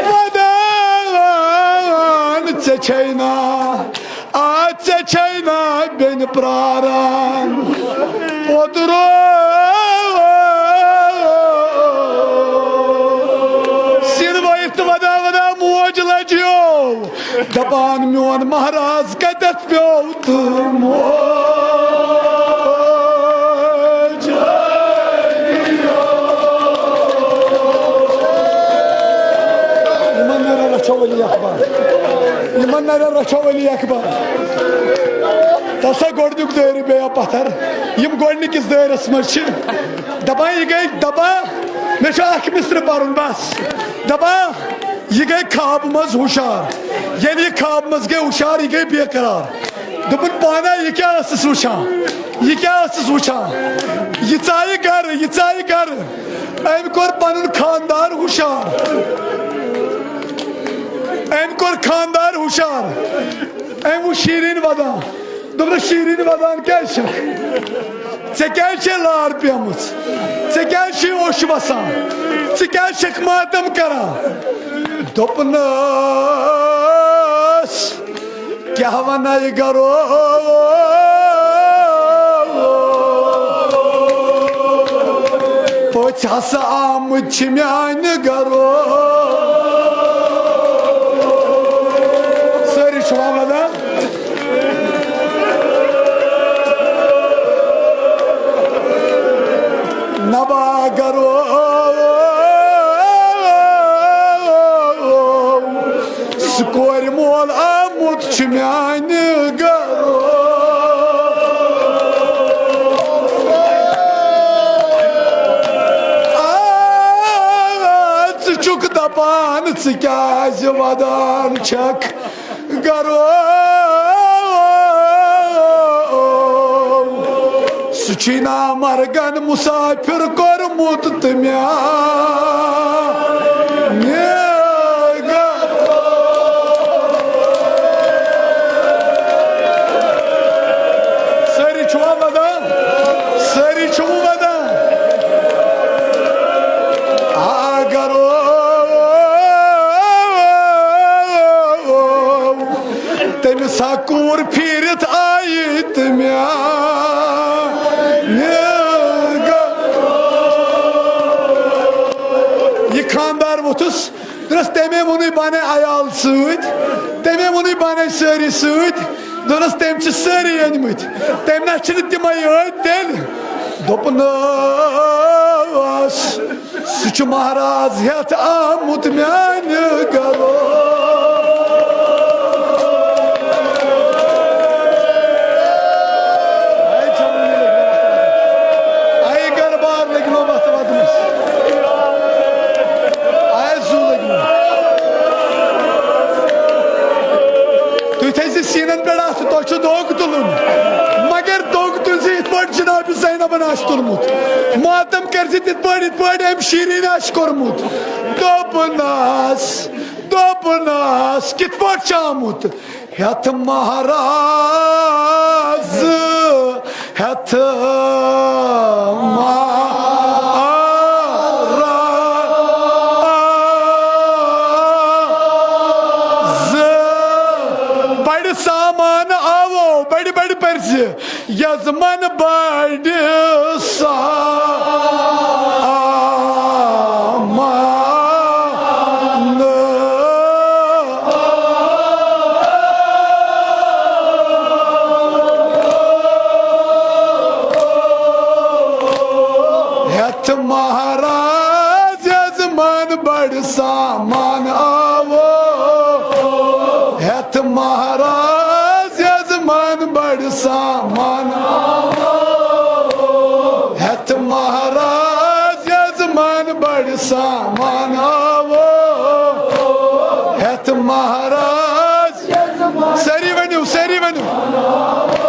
ودان ژےٚ چھے نا، آ ژےٚ چھے نا بیٚنہِ پراران۔ پوترو سِر وٲیِتھ تہٕ ودان ودان موج لجیو۔ دپان میون مہراز کتٮ۪تھ پیوٚو تہٕ موج۔ یِمن نرٮ۪ن رچھو علی اکبر، یِمن نرٮ۪ن رچھو علی اکبر۔ تسا گۄڈنیُک دٲیرٕ بیٚیہِ پتھر، یِم گۄڈنِکِس دٲیرس منٛز چھِ دپان، یہِ گٔے دپان، مےٚ چھُ اکھ مصرٕ پرُن بس۔ دپان، یہِ گٔے خوابہٕ منٛز ہُشار۔ ییٚلہِ یہِ خوابہٕ منٛز گٔے ہُشار، یہِ گٔے بے قرار۔ دوٚپُن، "پانا، یہِ کیٛاہ ٲسٕس وٕچھان؟ یہِ کیٛاہ ٲسٕس وٕچھان؟ یہِ ژایہِ گرٕ، یہِ ژایہِ گرٕ۔" أمۍ کوٚر پنُن خاندان ہُشار۔ أمۍ کوٚر خانٛدار ہُشار۔ أمۍ وُچھ شیٖرِن وَدان۔ دوٚپنَس، "شیٖرِن وَدان کیٛازِ چھَکھ؟ ژےٚ کیٛازِ چھے لار پیمٕژ؟ ژےٚ کیٛازِ چھُے اوٚش وَسان؟ ژٕ کیٛازِ چھَکھ ماتم کران؟" دوٚپنَس، کیٛاہ وَنَے گَرو، پٔژھۍ ہسا آمٕتۍ چھِ میٛانہِ گَرو۔ سٲری چھِوا وَنان؟ نبا گَرو، سُہ کورِ مول آمُت چھُ میٛانہِ گَرو۔ آ، ژٕ چھُکھ دَپان، ژٕ کیٛازِ وَدان چھَکھ؟ گَرو، سُہ چھُے نامرگن مسافر کوٚرمُت تہٕ میٛانہِ گَرو۔ سٲری چھِوا وَدان؟ سٲری چھِوٕ وَدان؟ آ گَرو، تٔمِس ہا کوٗر پھیٖرِتھ آیہِ تہٕ میٛانہِ گَرٕ۔ یہِ خانٛدار ووٚتھُس، دوٚپنَس، "تَمے ووٚنُے بَنَے عیال سۭتۍ، تَمے ووٚنُے بَنَے سٲری سۭتۍ۔" دوٚپنَس، "تٔمۍ چھِ سٲری أنۍمٕتۍ، تٔمۍ نہ چھِنہٕ تِمَے أنۍ تیٚلہِ۔" دوٚپنَس، سُہ چھُ مہراز ہٮ۪تھ آمُت میٛانہِ گَرو۔ اے جوانی لٔگۍ نو وَتھ وَدنَس۔ اے گَرٕ بار لٔگۍ نو وَتھ وَدنَس۔ اے زُو لٔگۍ نو۔ تُہۍ تھٲیزِ سیٖنَن پٮ۪ٹھ اَتھٕ، تۄہہِ چھُ دۄگ تُلُن۔ مگر دۄگ تُلزِ یِتھ پٲٹھۍ جناب زینبن آسہِ تُلمُت۔ ماتم کٔرزِ تِتھ پٲٹھۍ، یِتھ پٲٹھۍ أمۍ شیٖرِن آسہِ کوٚرمُت۔ دوٚپنَس، دوٚپنَس، کِتھ پٲٹھۍ چھُ آمُت؟ ہٮ۪تھ مہراز، ہٮ۪تھ مہراز۔ بڑِ سامان آوو، بڑِ بڑِ پرزِ۔ یزمن بڑِ سامان۔ ہٮ۪تھ مہراز یزمن بڑِ سامان آوو۔ ہٮ۪تھ مہراز یزمن بڑِ سامان آوو۔ ہٮ۪تھ مہراز یزمن بڑِ سامان آوو۔ ہٮ۪تھ مہراز۔ سٲری ؤنِو، سٲری ؤنِو۔